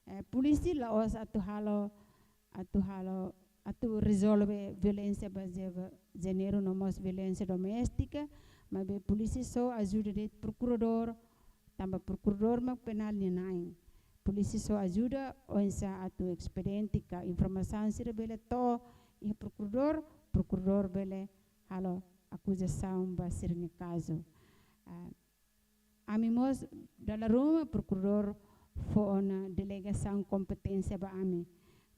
eh, polísia la'ós atu halo, atu halo, atu rezolve violénsia bazeia ba jéneru no mós violénsia doméstika, maibé polísia só ajuda de'it prokuradór, tanba prokuradór mak penál nia na'in. polísia só ajuda oinsá atu espediente ka informasaun sira bele to'o iha prokuradór, prokuradór bele halo akuzasaun ba sira-nia kazu. Ah, ami mós dala ruma prokuradór fó ona delegasaun kompeténsia ba ami.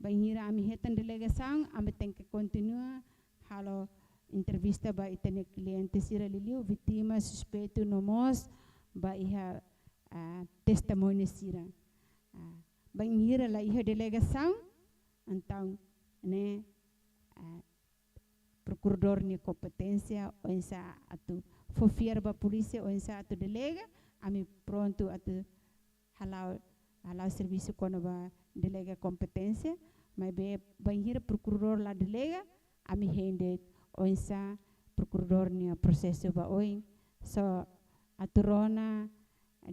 Bainhira ami hetan delegasaun, ami tenke kontinua halo entrevista ba ita-nia kliente sira liuliu, vítima, suspeitu, no mós ba iha, ah, testemuña sira. Ah, bainhira la iha delegasaun, entaun ne'e, ah, prokuradór nia kompeténsia oinsá atu fó fiar ba polísia oinsá atu delega, ami prontu atu hala'o, hala'o servisu kona-ba delega kompeténsia, maibé bainhira prokuradór la delega, ami hein de'it oinsá prokuradór nia prosesu ba oin. Só atu rona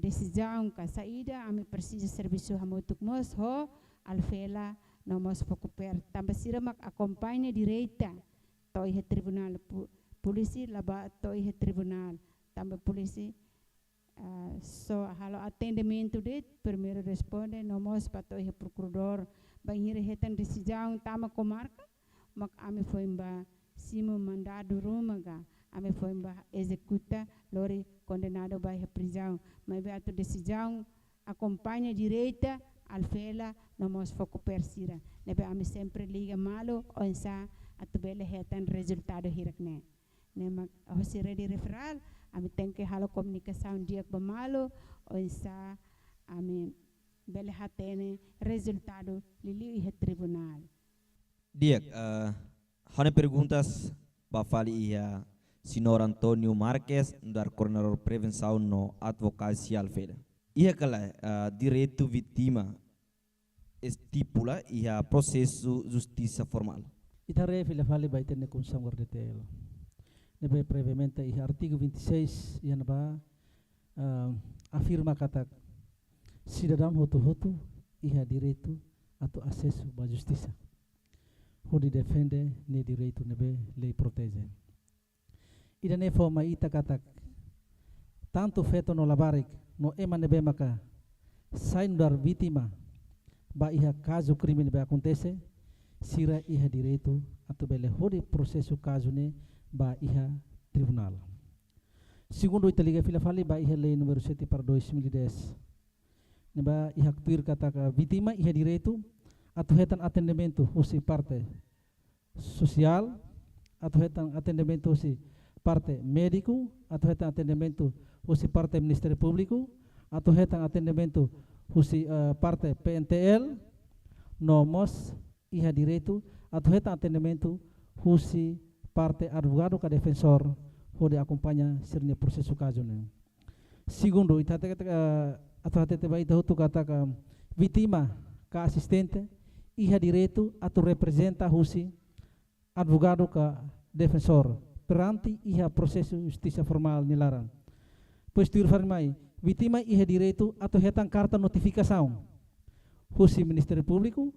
desizaun ka saida, ami presiza servisu hamutuk mós ho ALFELA no mós FOCOPER. Tanba sira mak akompaña direta to'o iha tribunál, pu-, polísia la bá to'o iha tribunál. Tanba polísia, ah, só halo atendimentu de'it, primeiru responde, no mós bá to'o iha prokuradór, bainhira hetan desizaun tama komarka, mak ami foin bá simu mandadu ruma ka, ami foin bá ezekuta, lori kondenadu bá iha prizaun. Maibé atu desizaun akompaña direta ALFELA no mós FOCOPER sira. Ne'ebé ami sempre liga malu oinsá atu bele hetan rezultadu hirak ne'e. Ne'e mak hosi rede referál, ami tenke halo komunikasaun di'ak ba malu oinsá ami bele hatene rezultadu liuliu iha tribunál. Di'ak, eh, ha'u-nia perguntas ba fali iha Señór António Marques, nu'udar koordenadór prevensaun no advokasia ALFELA. Iha ka lae, eh, direitu vítima estipula iha prosesu justisa formál? Ita haree fila fali ba ita-nia Konstituisaun R D T L. Ne'ebé previamente iha artigu vinte e seis iha ne'ebá, ah, afirma katak sidadaun hotu-hotu iha direitu atu asesu ba justisa hodi defende nia direitu ne'ebé lei proteje. Ida-ne'e fó mai ita katak tantu feto no labarik no ema ne'ebé maka sai nu'udar vítima ba iha kazu krime ne'ebé akontese, sira iha direitu atu bele hodi prosesu kazu ne'e ba iha tribunál. Segundu, ita liga fila fali ba iha lei númeru sete barra dois mil e dez. Ne'ebá iha tuir katak vítima iha direitu atu hetan atendimentu husi parte sosiál, atu hetan atendimentu husi parte médiku, atu hetan atendimentu husi parte Ministériu Públiku, atu hetan atendimentu husi, eh, parte P N T L, no mós iha direitu atu hetan atendimentu husi parte advogadu ka defensór hodi akompaña sira-nia prosesu kazu ne'e. Segundu, ita hatete, eh, atu hatete ba ita hotu katak vítima ka asistente iha direitu atu reprezenta husi advogadu ka defensór perante iha prosesu justisa formál nia laran. Depois tuir fali mai, vítima iha direitu atu hetan karta notifikasaun husi Ministériu Públiku,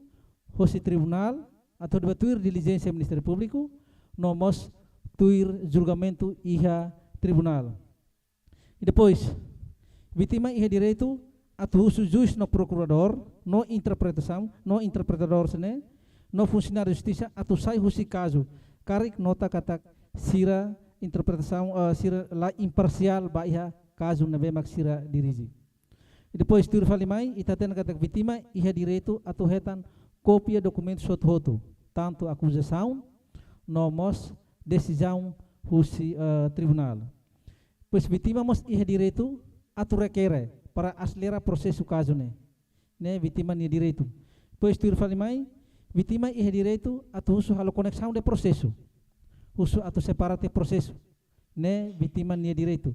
husi tribunál, atu bá tuir dilijénsia Ministériu Públiku, no mós tuir julgamentu iha tribunál. I depois, vítima iha direitu atu husu juís no prokuradór, no interpretasaun, no interpretadór sira-ne'e, no funsionáriu justisa atu sai husi kazu, karik nota katak sira interpretasaun, eh, sira la imparsiál ba iha kazu ne'ebé mak sira dirije. I depois tuir fali mai, ita hatene katak vítima iha direitu atu hetan kópia dokumentu hotu-hotu, tantu akuzasaun, no mós desizaun husi, eh, tribunál. Depois vítima mós iha direitu atu rekere para aselera prosesu kazu ne'e. Ne'e vítima nia direitu. Depois tuir fali mai, vítima iha direitu atu husu halo koneksaun de prosesu. Husu atu separa tiha prosesu. Ne'e vítima nia direitu.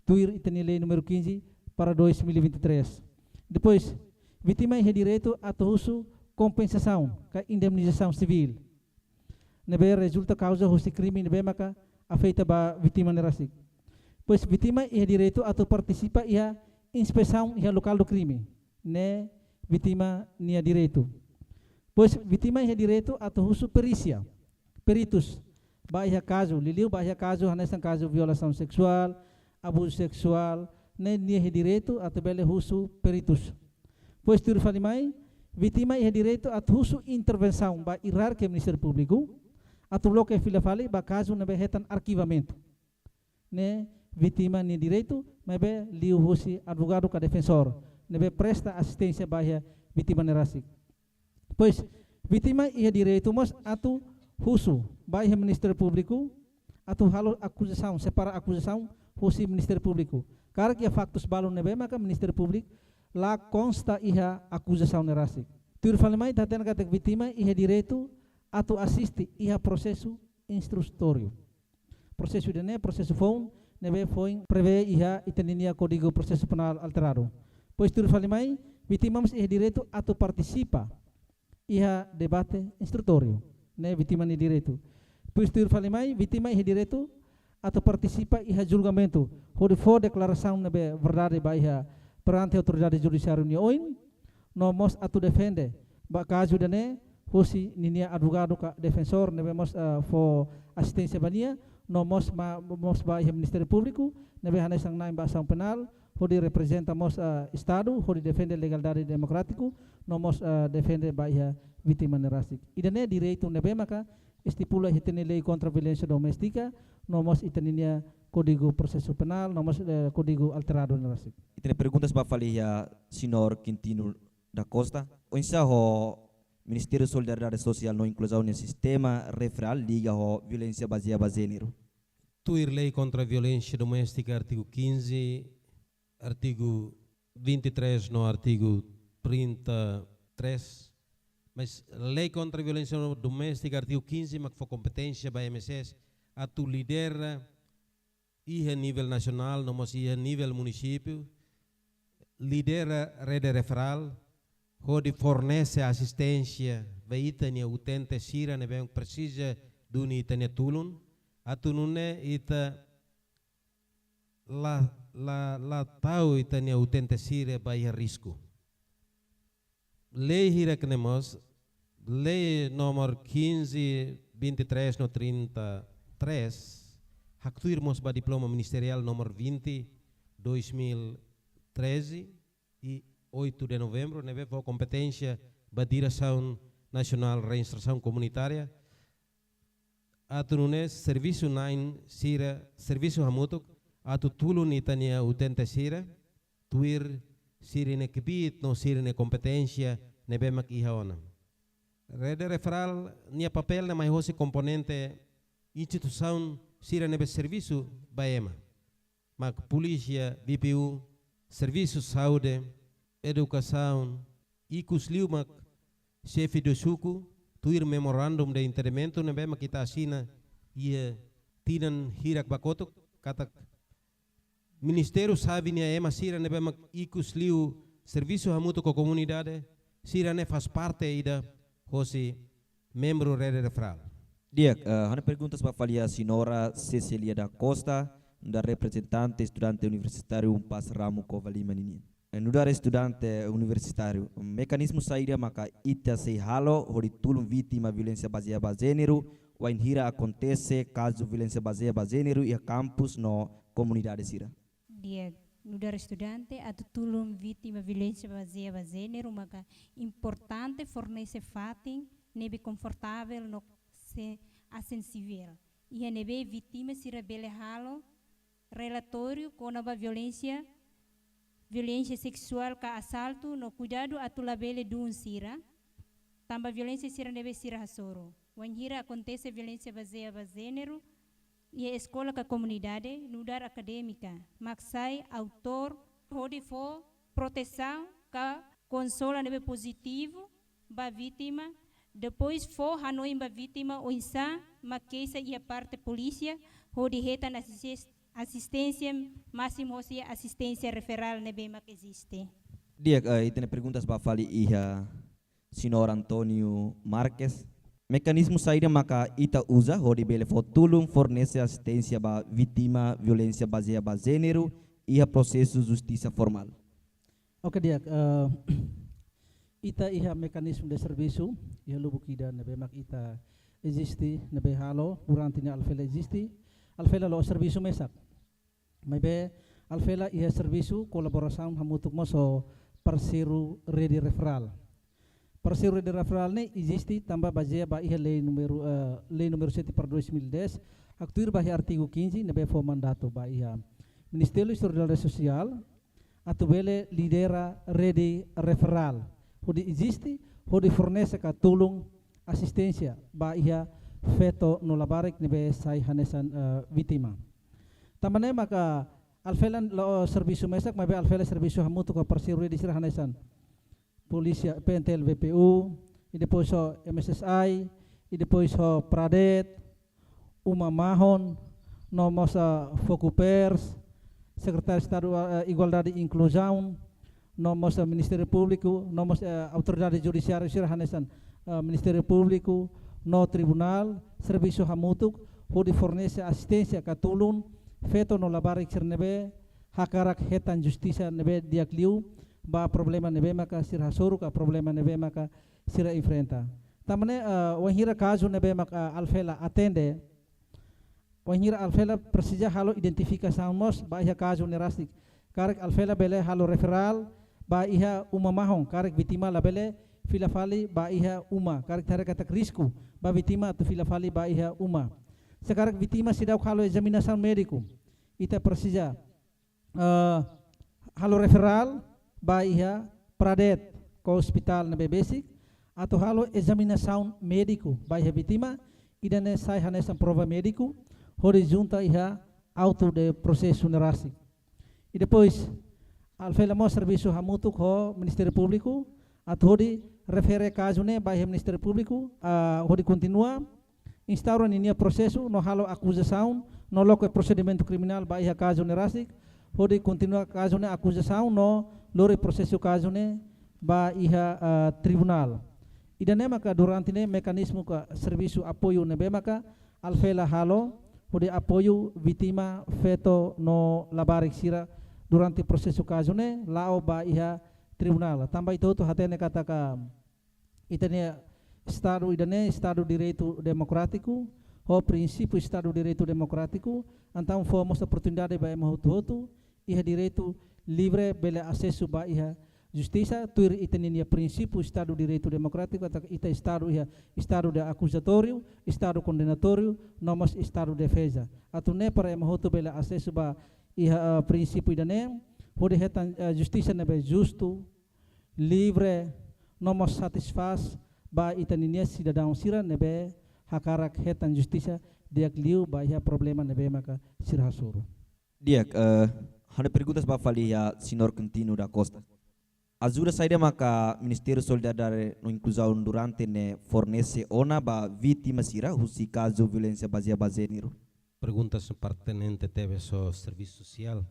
Tuir ita-nia lei númeru quinze barra dois mil e vinte e três. Depois, vítima iha direitu atu husu kompensasaun ka indemnizasaun sivíl ne'ebé rezulta kauza husi krime ne'ebé maka afeta ba vítima ne'e rasik. Depois, vítima iha direitu atu partisipa iha inspesaun iha local do crime. Ne'e vítima nia direitu. Depois, vítima iha direitu atu husu perísia, peritus, ba iha kazu, liuliu ba iha kazu, hanesan kazu violasaun seksuál, abuzu seksuál, ne'e nia iha direitu atu bele husu peritus. Depois tuir fali mai, vítima iha direitu atu husu intervensaun ba ierarkia Ministériu Públiku, atu loke fila fali ba kazu ne'ebé hetan arkivamentu. Ne'e vítima nia direitu, maibé liuhusi advogadu ka defensór ne'ebé presta asisténsia ba iha vítima ne'e rasik. Depois, vítima iha direitu mós atu husu ba iha Ministériu Públiku, atu halo akuzasaun, separa akuzasaun husi Ministériu Públiku. Karik iha faktus balu ne'ebé maka Ministériu Públiku la konsta iha akuzasaun ne'e rasik. Tuir fali mai, ita hatene katak vítima iha direitu atu asiste iha prosesu instrutóriu. Prosesu ida-ne'e prosesu foun ne'ebé foin prevee iha ita-nia Kódigu Prosesu Penál alteradu. Depois tuir fali mai, vítima mós iha direitu atu partisipa iha debate instrutóriu, ne'e vítima nia direitu. Depois tuir fali mai, vítima iha direitu atu partisipa iha julgamentu, hodi fó deklarasaun ne'ebé verdade ba iha perante autoridade judisiária nia oin, no mós atu defende ba kazu ida-ne'e husi ninia advogadu ka defensór ne'ebé mós, eh, fó asisténsia ba nia, no mós ma-, mós ba iha Ministériu Públiku ne'ebé hanesan na'in ba asaun penál, hodi reprezenta mós, eh, Estadu, hodi defende legalidade demokrátiku, no mós, eh, defende ba iha vítima ne'e rasik. Ida-ne'e direitu ne'ebé maka estipula iha ita-nia Lei Kontra Violénsia Doméstika, no mós ita-nia Kódigu Prosesu Penál, no mós, eh, Kódigu alteradu ne'e rasik. Ita-nia perguntas ba fali iha señór Quintino da Costa. Oinsá ho Ministériu Solidariedade Sosiál no Inkluzaun nia sistema referál liga ho violénsia bazeia ba jéneru? Tuir Lei Kontra Violénsia Doméstika, artigu quinze, artigu vinte e três no artigu trinta e três. Mas Lei Kontra Violénsia Doméstika, artigu quinze, mak fó kompeténsia ba M S S atu lidera iha nivel nasionál, no mós iha nivel munisípiu, lidera rede referál, hodi fornese asisténsia ba ita-nia utente sira ne'ebé presiza duni ita-nia tulun, atu nune'e ita la, la, la tau ita-nia utente sira ba iha risku. Lei hirak ne'e mós, lei númeru quinze, vinte e três no trinta e três, haktuir mós ba diploma ministeriál númeru vinte, dois mil e treze, e oito de novembro, ne'ebé fó kompeténsia ba Diresaun Nasionál Reinsersaun Komunitária, atu nune'e servisu na'in sira, servisu hamutuk, atu tulun ita-nia utente sira, tuir sira-nia kbiit no sira-nia kompeténsia ne'ebé mak iha ona. Rede referál nia papél ne'e mai hosi komponente instituisaun sira ne'ebé servisu ba ema. Mak polísia, V P U, servisu saúde, edukasaun, ikus liu mak xefe de suku, tuir memorandum de entendimentu ne'ebé mak ita asina iha tinan hirak ba kotuk, katak ministériu xave nia ema sira ne'ebé mak ikus liu servisu hamutuk ho komunidade, sira-ne'e faz parte ida hosi membru rede referál. Di'ak, eh, ha'u-nia perguntas ba fali iha señora Cecilia da Costa, nu'udar reprezentante estudante universitáriu UNPAZ ramo Covalima ninian. Eh, nu'udar estudante universitáriu, mekanizmu saida maka ita sei halo hodi tulun vítima violénsia bazeia ba jéneru, wainhira akontese kazu violénsia bazeia ba jéneru iha kampus no komunidade sira? Di'ak, nu'udar estudante, atu tulun vítima violénsia bazeia ba jéneru maka importante fornese fatin ne'ebé konfortavel no se-, asensivel, iha ne'ebé vítima sira bele halo relatóriu kona-ba violénsia, violénsia seksuál ka asaltu no kuidadu atu labele duun sira, tanba violénsia sira ne'ebé sira hasoru. Wainhira akontese violénsia bazeia ba jéneru iha eskola ka komunidade, nu'udar akadémika mak sai autór hodi fó protesaun ka konsola ne'ebé pozitivu ba vítima, depois fó hanoin ba vítima oinsá mak keixa iha parte polísia, hodi hetan asis-, asisténsia másimu hosi asisténsia referál ne'ebé mak eziste. Di'ak, eh, ita-nia perguntas ba fali iha señór António Marques. Mekanizmu saida maka ita uza hodi bele fó tulun fornese asisténsia ba vítima violénsia bazeia ba jéneru iha prosesu justisa formál? Oke, di'ak, eh, ita iha mekanizmu de servisu iha lubuk ida ne'ebé mak ita eziste, ne'ebé halo durante ne'e Alfela eziste. Alfela la'ós servisu mesak. Maibé Alfela iha servisu kolaborasaun hamutuk mós ho parseiru rede referál. Parseiru rede referál ne'e eziste tanba bazeia ba iha lei númeru, eh, lei númeru sete barra dois mil e dez, haktuir ba iha artigu quinze, ne'ebé fó mandatu ba iha Ministériu Solidariedade Sosiál atu bele lidera rede referál hodi eziste, hodi fornese ka tulun asisténsia ba iha feto no labarik ne'ebé sai hanesan, eh, vítima. Tanba ne'e maka Alfela la'ós servisu mesak, maibé Alfela servisu hamutuk ho parseiru rede sira hanesan Polísia, P N T L, V P U, i depois ho M S S I, i depois ho Pradet, Uma Mahon, no mós, ah, Fokupers, Sekretáriu Estadu, ah, Igualdade i Inkluzaun, no mós, ah, Ministériu Públiku, no mós, eh, Autoridade Judisiária sira hanesan, ah, Ministériu Públiku, no Tribunál, servisu hamutuk, hodi fornese asisténsia ka tulun feto no labarik sira ne'ebé hakarak hetan justisa ne'ebé di'ak liu ba problema ne'ebé maka sira hasoru ka problema ne'ebé maka sira enfrenta. Tanba ne'e, eh, wainhira kazu ne'ebé maka Alfela atende, wainhira Alfela presiza halo identifikasaun mós ba iha kazu ne'e rasik. Karik Alfela bele halo referál ba iha Uma Mahon, karik vítima labele fila fali ba iha uma, karik ita haree katak risku ba vítima atu fila fali ba iha uma. Se karik vítima seidauk halo ezaminasaun médiku, ita presiza, eh, halo referál ba iha Pradet, ka ospitál ne'ebé besik, atu halo ezaminasaun médiku ba iha vítima, ida-ne'e sai hanesan prova médiku, hodi junta iha autu de prosesu ne'e rasik. I depois, Alfela mós servisu hamutuk ho Ministériu Públiku, atu hodi refere kazu ne'e ba iha Ministériu Públiku, ah, hodi kontinua instaura ninia prosesu no halo akuzasaun no loke prosedimentu kriminál ba iha kazu ne'e rasik, hodi kontinua kazu ne'e akuzasaun no lori prosesu kazu ne'e ba iha, ah, tribunál. Ida-ne'e maka durante ne'e mekanizmu ka servisu apoiu ne'ebé maka Alfela halo hodi apoiu vítima feto no labarik sira durante prosesu kazu ne'e la'o ba iha tribunál. Tanba ita hotu hatene katak ita-nia Estadu ida-ne'e Estadu Direitu Demokrátiku, ho prinsípiu Estadu Direitu Demokrátiku, entaun fó mós oportunidade ba ema hotu-hotu iha direitu livre bele asesu ba iha justisa, tuir ita-nia prinsípiu Estadu Direitu Demokrátiku, katak ita Estadu iha Estadu de akuzatóriu, Estadu kondenatóriu, no mós Estadu defeza. Atu nune'e para ema hotu bele asesu ba iha, eh, prinsípiu ida-ne'e, hodi hetan, eh, justisa ne'ebé justu, livre, no mós satisfás ba ita-nia sidadaun sira ne'ebé hakarak hetan justisa di'ak liu ba iha problema ne'ebé maka sira hasoru. Di'ak, eh, ha'u-nia perguntas ba fali iha Señór Quintino da Costa. Ajuda saida maka Ministériu Solidariedade no Inkluzaun durante ne'e fornese ona ba vítima sira husi kazu violénsia bazeia ba jéneru? Perguntas pertinente tebes ho servisu sosiál.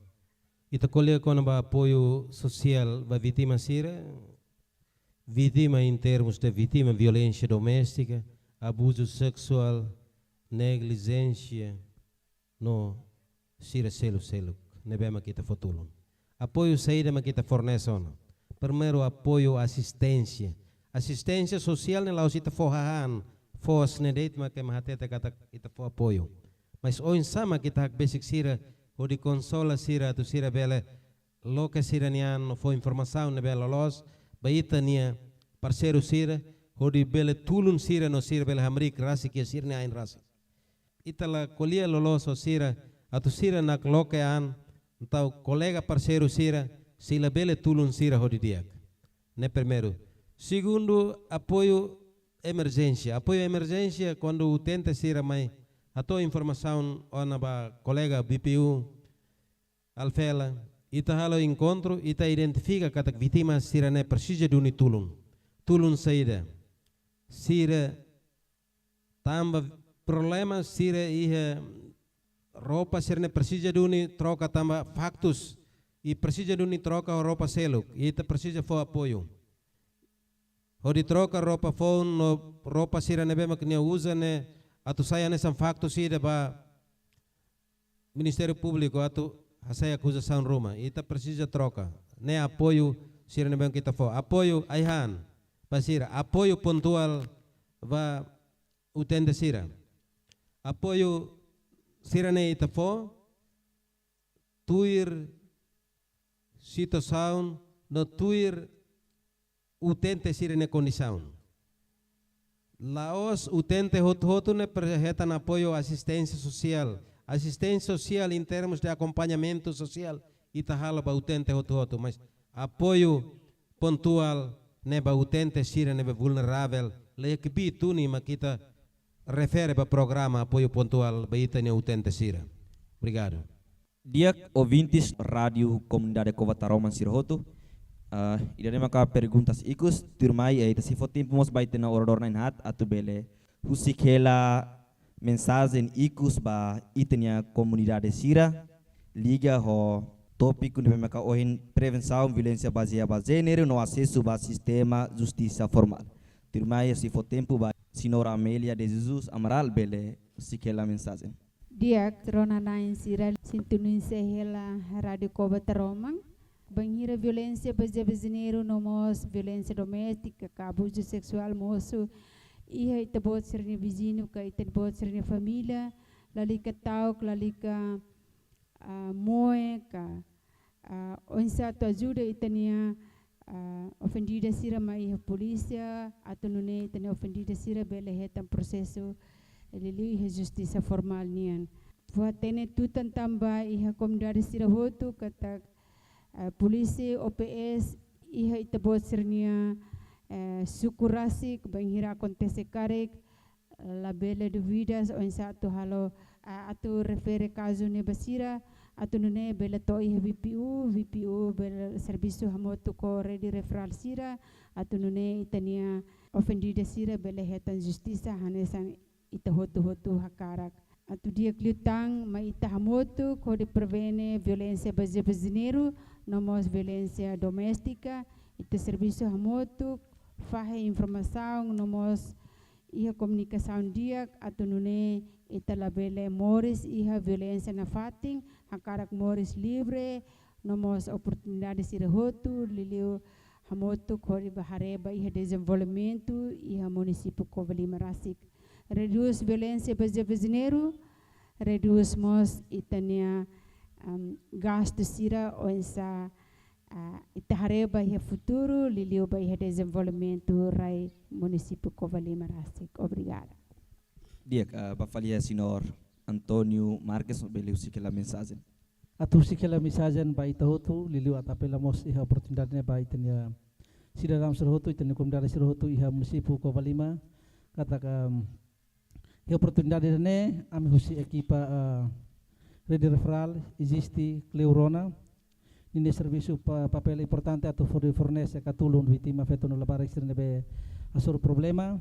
Ita ko'alia kona-ba apoiu sosiál ba vítima sira, vítima em termos de vítima violénsia doméstika, abuzu seksuál, neglijénsia, no sira seluk-seluk ne'ebé mak ita fó tulun. Apoiu saida mak ita fornese ona? Primeiru, apoiu asisténsia. Asisténsia sosiál ne'e la'ós ita fó hahán, fó snedet mak ema hatete katak ita fó apoiu. Mas oinsá mak ita hakbesik sira, hodi konsola sira, atu sira bele loke sira-nia an no fó informasaun ne'ebé loloos ba ita-nia parseiru sira, hodi bele tulun sira no sira bele hamriik rasik iha sira-nia ain rasik. Ita la ko'alia loloos ho sira, atu sira nakloke an, entaun kolega parseiru sira, sei la bele tulun sira hodi di'ak. Ne'e primeiru. Segundu, apoiu emerjénsia. Apoiu emerjénsia, kuandu utente sira mai hato'o informasaun ona ba kolega B P U, Alfela, ita halo enkontru, ita identifika katak vítima sira-ne'e presiza duni tulun. Tulun saida? Sira tanba problema sira iha roupa sira-ne'e presiza duni troka tanba faktus. I presiza duni troka roupa seluk. Ita presiza fó apoiu hodi troka roupa foun no roupa sira ne'ebé mak nia uza ne'e atu sai hanesan faktus ida ba Ministériu Públiku atu hasai akuzasaun ruma. Ita presiza troka. Ne'e apoiu sira ne'ebé mak ita fó. Apoiu ai-han ba sira. Apoiu pontuál ba utente sira. Apoiu sira-ne'e ita fó tuir situasaun no tuir utente sira-nia kondisaun. La'ós utente hotu-hotu ne'e presiza hetan apoiu asisténsia sosiál. Asisténsia sosiál em termos de akompañamentu sosiál ita halo ba utente hotu-hotu, mas apoiu pontuál ne'e ba utente sira ne'ebé vulneravel, laiha kbiit duni mak ita refere ba programa apoiu pontuál ba ita-nia utente sira. Obrigadu. Di'ak, ouvintes Rádiu Komunidade Cova Taroman sira hotu. Ah, ida-ne'e maka perguntas ikus, tuirmai, eh, ita sei fó tempu mós ba ita-nia oradór na'in-haat atu bele husik hela mensajen ikus ba ita-nia komunidade sira liga ho tópiku ne'ebé maka ohin, prevensaun violénsia bazeia ba jéneru no asesu ba sistema justisa formál. Tuirmai sei fó tempu ba Señora Amélia de Jesus Amaral bele husik hela mensajen. Di'ak, rona-na'in sira, sintonizadu hela Rádiu Cova Taroman. Bainhira violénsia bazeia ba jéneru no mós violénsia doméstika ka abuzu seksuál mosu iha ita-boot sira-nia viziñu ka ita-boot sira-nia família, lalika ta'uk, lalika, ah, moe ka, ah, oinsá atu ajuda ita-nia, ah, ofendida sira mai iha polísia, atu nune'e ita-nia ofendida sira bele hetan prosesu, eh, liuliu iha justisa formál nian. Fó hatene tutan tan ba iha komunidade sira hotu katak, eh, polísia, O P S iha ita-boot sira-nia, eh, suku rasik, bainhira akontese karik, labele dúvidas oinsá atu halo, ah, atu refere kazu ne'e ba sira, atu nune'e bele to'o iha V P U, V P U bele servisu hamutuk ho rede referál sira, atu nune'e ita-nia ofendida sira bele hetan justisa hanesan ita hotu-hotu hakarak. Atu di'ak liután mai ita hamutuk hodi prevene violénsia bazeia ba jéneru, no mós violénsia doméstika, ita servisu hamutuk, fahe informasaun, no mós iha komunikasaun di'ak, atu nune'e ita labele moris iha violénsia nafatin, hakarak moris livre, no mós oportunidade sira hotu, liuliu hamutuk hodi bá haree ba iha dezenvolvimentu iha munisípiu Covalima rasik. Redús violénsia bazeia ba jéneru, redús mós ita-nia, am, gastu sira oinsá, ah, ita haree ba iha futuru, liuliu ba iha dezenvolvimentu rai munisípiu Covalima rasik. Obrigada. Di'ak, ah, bá fali iha Señór António Marques, bele husik hela mensajen. Atu husik hela mensajen ba ita hotu, liuliu atu apela mós iha oportunidade ne'e ba ita-nia sidadaun sira hotu, ita-nia komunidade sira hotu iha munisípiu Covalima, katak, am, iha oportunidade ne'e, ami husi ekipa, ah, rede referál, eziste Cleo Rona, ninia servisu pa-, papél importante atu for-, fornese ka tulun vítima feto no labarik sira ne'ebé hasoru problema.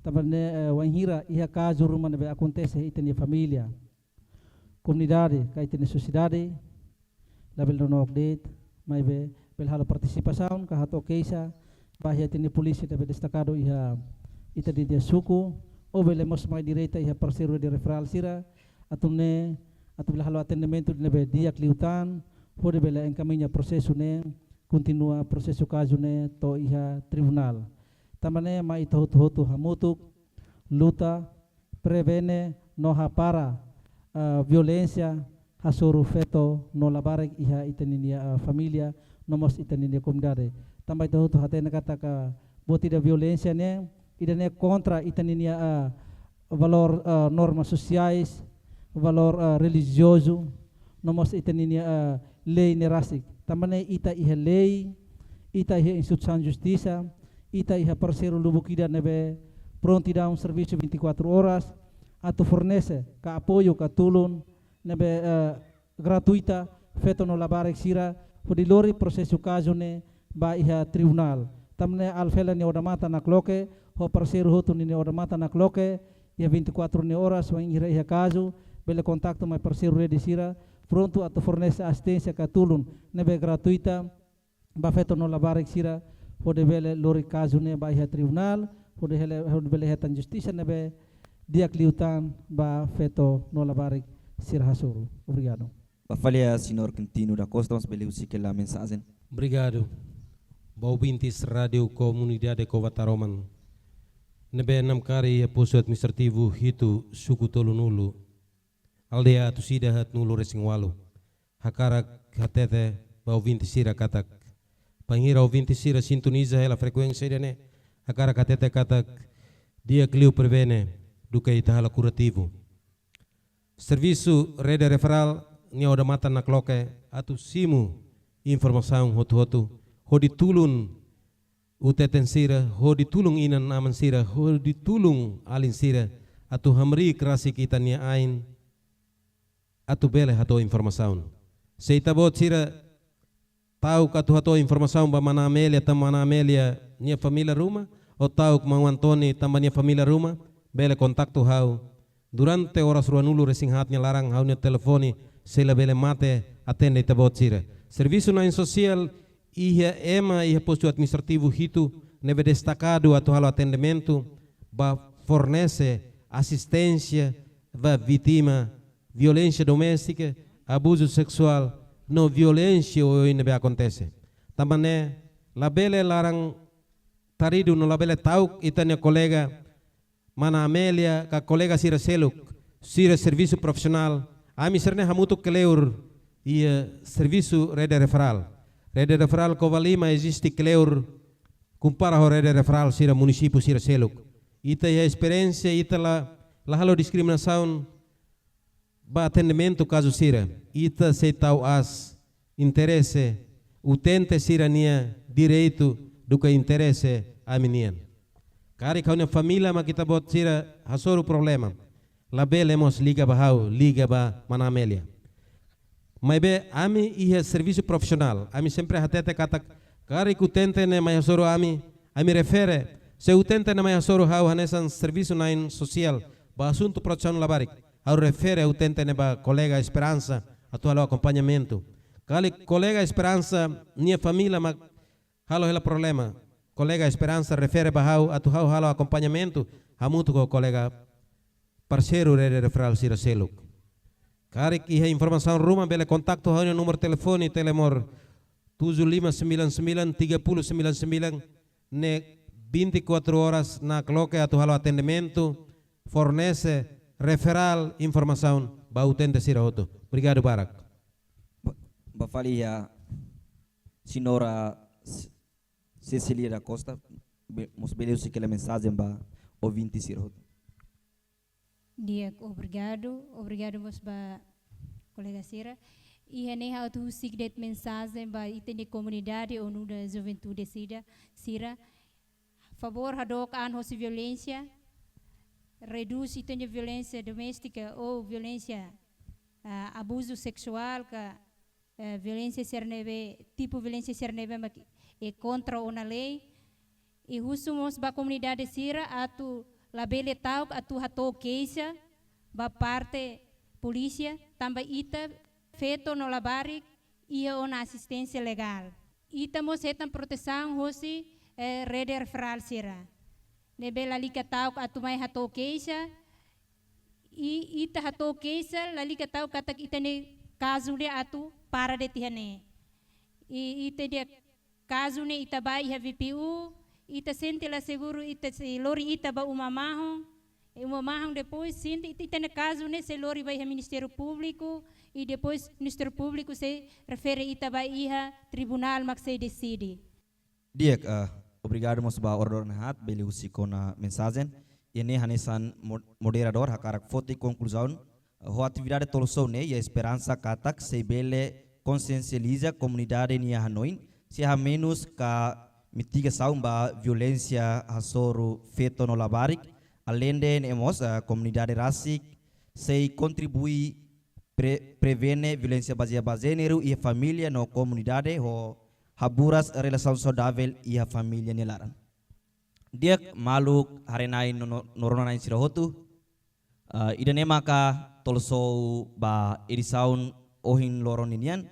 Tanba ne'e, eh, wainhira iha kazu ruma ne'ebé akontese iha ita-nia família, komunidade ka ita-nia sosiedade, labele nonook de'it, maibé bele halo partisipasaun ka hato'o keixa ba iha ita-nia polísia ne'ebé destakadu iha ita-nia suku, ou bele mós mai direta iha parseiru rede referál sira, atu nune'e, atu bele halo atendimentu ne'ebé di'ak liután, hodi bele enkamiña prosesu ne'e, kontinua prosesu kazu ne'e to'o iha tribunál. Tanba ne'e mai ita hotu-hotu hamutuk luta, prevene no hapara, ah, violénsia hasoru feto no labarik iha ita-ninia, ah, família, no mós ita-ninia komunidade. Tanba ita hotu hatene katak buat ida violénsia ne'e, ida-ne'e kontra ita-ninia, ah, valór, ah, normas sosiais, valór, ah, relijiozu, no mós ita-ninia, ah, lei ne'e rasik. Tanba ne'e ita iha lei, ita iha instituisaun justisa, ita iha parseiru lubuk ida ne'ebé prontidaun servisu vinte e quatro horas, atu fornese ka apoiu ka tulun ne'ebé, eh, gratuita feto no labarik sira, hodi lori prosesu kazu ne'e ba iha tribunál. Tanba ne'e Alfela nia odamatan nakloke, ho parseiru hotu ninia odamatan nakloke, iha vinte e quatro nia horas, wainhira iha kazu, bele kontaktu mai parseiru rede sira, prontu atu fornese asisténsia ka tulun ne'ebé gratuita ba feto no labarik sira, hodi bele lori kazu ne'e ba iha tribunál, hodi hele-, hodi bele hetan justisa ne'ebé di'ak liután ba feto no labarik sira hasoru. Obrigadu. Bá fali iha Señór Quintino da Costa, mós bele husik hela mensajen. Obrigadu. Ba ouvintes Rádiu Komunidade Cova Taroman, ne'ebé namkari iha postu administrativu hitu, suku tolunulu, aldeia atus ida haatnulu resin ualu. Hakarak hatete ba ouvinte sira katak Bainhira ouvinte sira sintoniza hela frekuénsia ida-ne'e, hakarak hatete katak di'ak liu prevene duké ita halo kurativu. Servisu Rede Referral nia odamatan nakloke atu simu informasaun hotu-hotu, hodi tulun uteten sira, hodi tulun inan-aman sira, hodi tulun alin sira, atu hamriik rasik ita-nia ain, atu bele hato'o informasaun. Se ita-boot sira ta'uk atu hato'o informasaun ba Mana Amélia tanba Mana Amélia nia família ruma, ou ta'uk Maun Antoni tanba nia família ruma, bele kontaktu ha'u. Durante oras ruanulu-resin-haat nia laran ha'u-nia telefone sei labele mate atende ita-boot sira. Servisu na'in sosiál iha ema iha postu administrativu hitu ne'ebé destakadu atu halo atendimentu ba fornese asisténsia ba vítima violénsia doméstika, abuzu seksuál, no violénsia oioin ne'ebé akontese. Tanba ne'e, labele laran-taridu no labele ta'uk ita-nia kolega Mana Amélia ka kolega sira seluk, sira servisu profisionál. Ami sira-ne'e hamutuk kleur iha servisu Rede Referral. Rede Referral Covalima eziste kleur kompara ho Rede Referral sira munisípiu sira seluk. Ita iha esperiénsia, ita la, la halo diskriminasaun ba atendimentu kazu sira. Ita sei tau aas interese utente sira-nia direitu duké interese ami-nian. Karik ha'u-nia família mak ita-boot sira hasoru problema, labele mós liga ba ha'u, liga ba Mana Amélia. Maibé ami iha servisu profisionál, ami sempre hatete katak karik utente ne'e mai hasoru ami, ami refere. Se utente ne'e mai hasoru ha'u hanesan servisu na'in sosiál ba asuntu protesaun labarik, ha'u refere utente ne'e ba kolega Esperansa atu halo akompañamentu. Karik kolega Esperansa nia família mak halo hela problema, kolega Esperansa refere ba ha'u atu ha'u halo akompañamentu hamutuk ho kolega parseiru Rede Referral sira seluk. Karik iha informasaun ruma bele kontaktu ha'u-nia númeru telefone, Telemor tujuh lima sembilan sembilan tiga puluh sembilan sembilan, ne'e vinte e quatro horas nakloke atu halo atendimentu, fornese, referral, informasaun ba utente sira hotu. Obrigadu barak. Ba, ba fali iha Señora C-, Cecília da Costa, be-, mós bele husik hela mensajen ba ouvinte sira hotu. Di'ak, obrigadu. Obrigadu mós ba kolega sira. Iha ne'e ha'u atu husik de'it mensajen ba ita-nia komunidade ou nu'udar juventude sira, sira. Favór hadook an hosi violénsia, redús ita-nia violénsia doméstika ou violénsia, ah, abuzu seksuál ka, eh, violénsia sira ne'ebé, tipu violénsia sira ne'ebé mak, eh, kontra ona lei. I husu mós ba komunidade sira atu labele ta'uk atu hato'o keixa ba parte polísia, tanba ita feto no labarik iha ona asisténsia legál. Ita mós hetan protesaun hosi, eh, Rede Referral sira. Ne'ebé lalika ta'uk atu mai hato'o keixa, i ita hato'o keixa, lalika ta'uk katak ita-nia kazu ne'e atu para de'it iha ne'e. I ita-nia kazu ne'e ita bá iha V P U, ita sente la seguru, ita sei lori ita ba uma mahon. I uma mahon depois sente ita, ita-nia kazu ne'e sei lori ba iha Ministériu Públiku, i depois Ministériu Públiku sei refere ita ba iha tribunál mak sei deside. Di'ak, eh, obrigadu mós ba oradór na'in-haat, bele husik ona mensajen. Iha ne'e hanesan mo-, moderadór hakarak foti konkluzaun, eh, ho atividade Tolosou ne'e, iha esperansa katak sei bele konsiensializa komunidade nia hanoin, sei hamenus ka mitigasaun ba violénsia hasoru feto no labarik, aleinde ne'e mós, eh, komunidade rasik sei kontribui pre-, prevene violénsia bazeia ba jéneru iha família no komunidade ho haburas relasaun saudavel iha família nia laran. Di'ak maluk haree-na'in no, no, no rona-na'in sira hotu, ah, ida-ne'e maka Tolosou ba edisaun ohin loron ninian.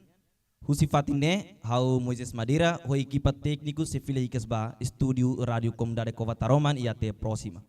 Husi fatin ne'e, ha'u Moisés Madeira, ho ekipa tékniku sei fila hikas ba estúdiu Rádiu Komunidade Cova Taroman i até próxima.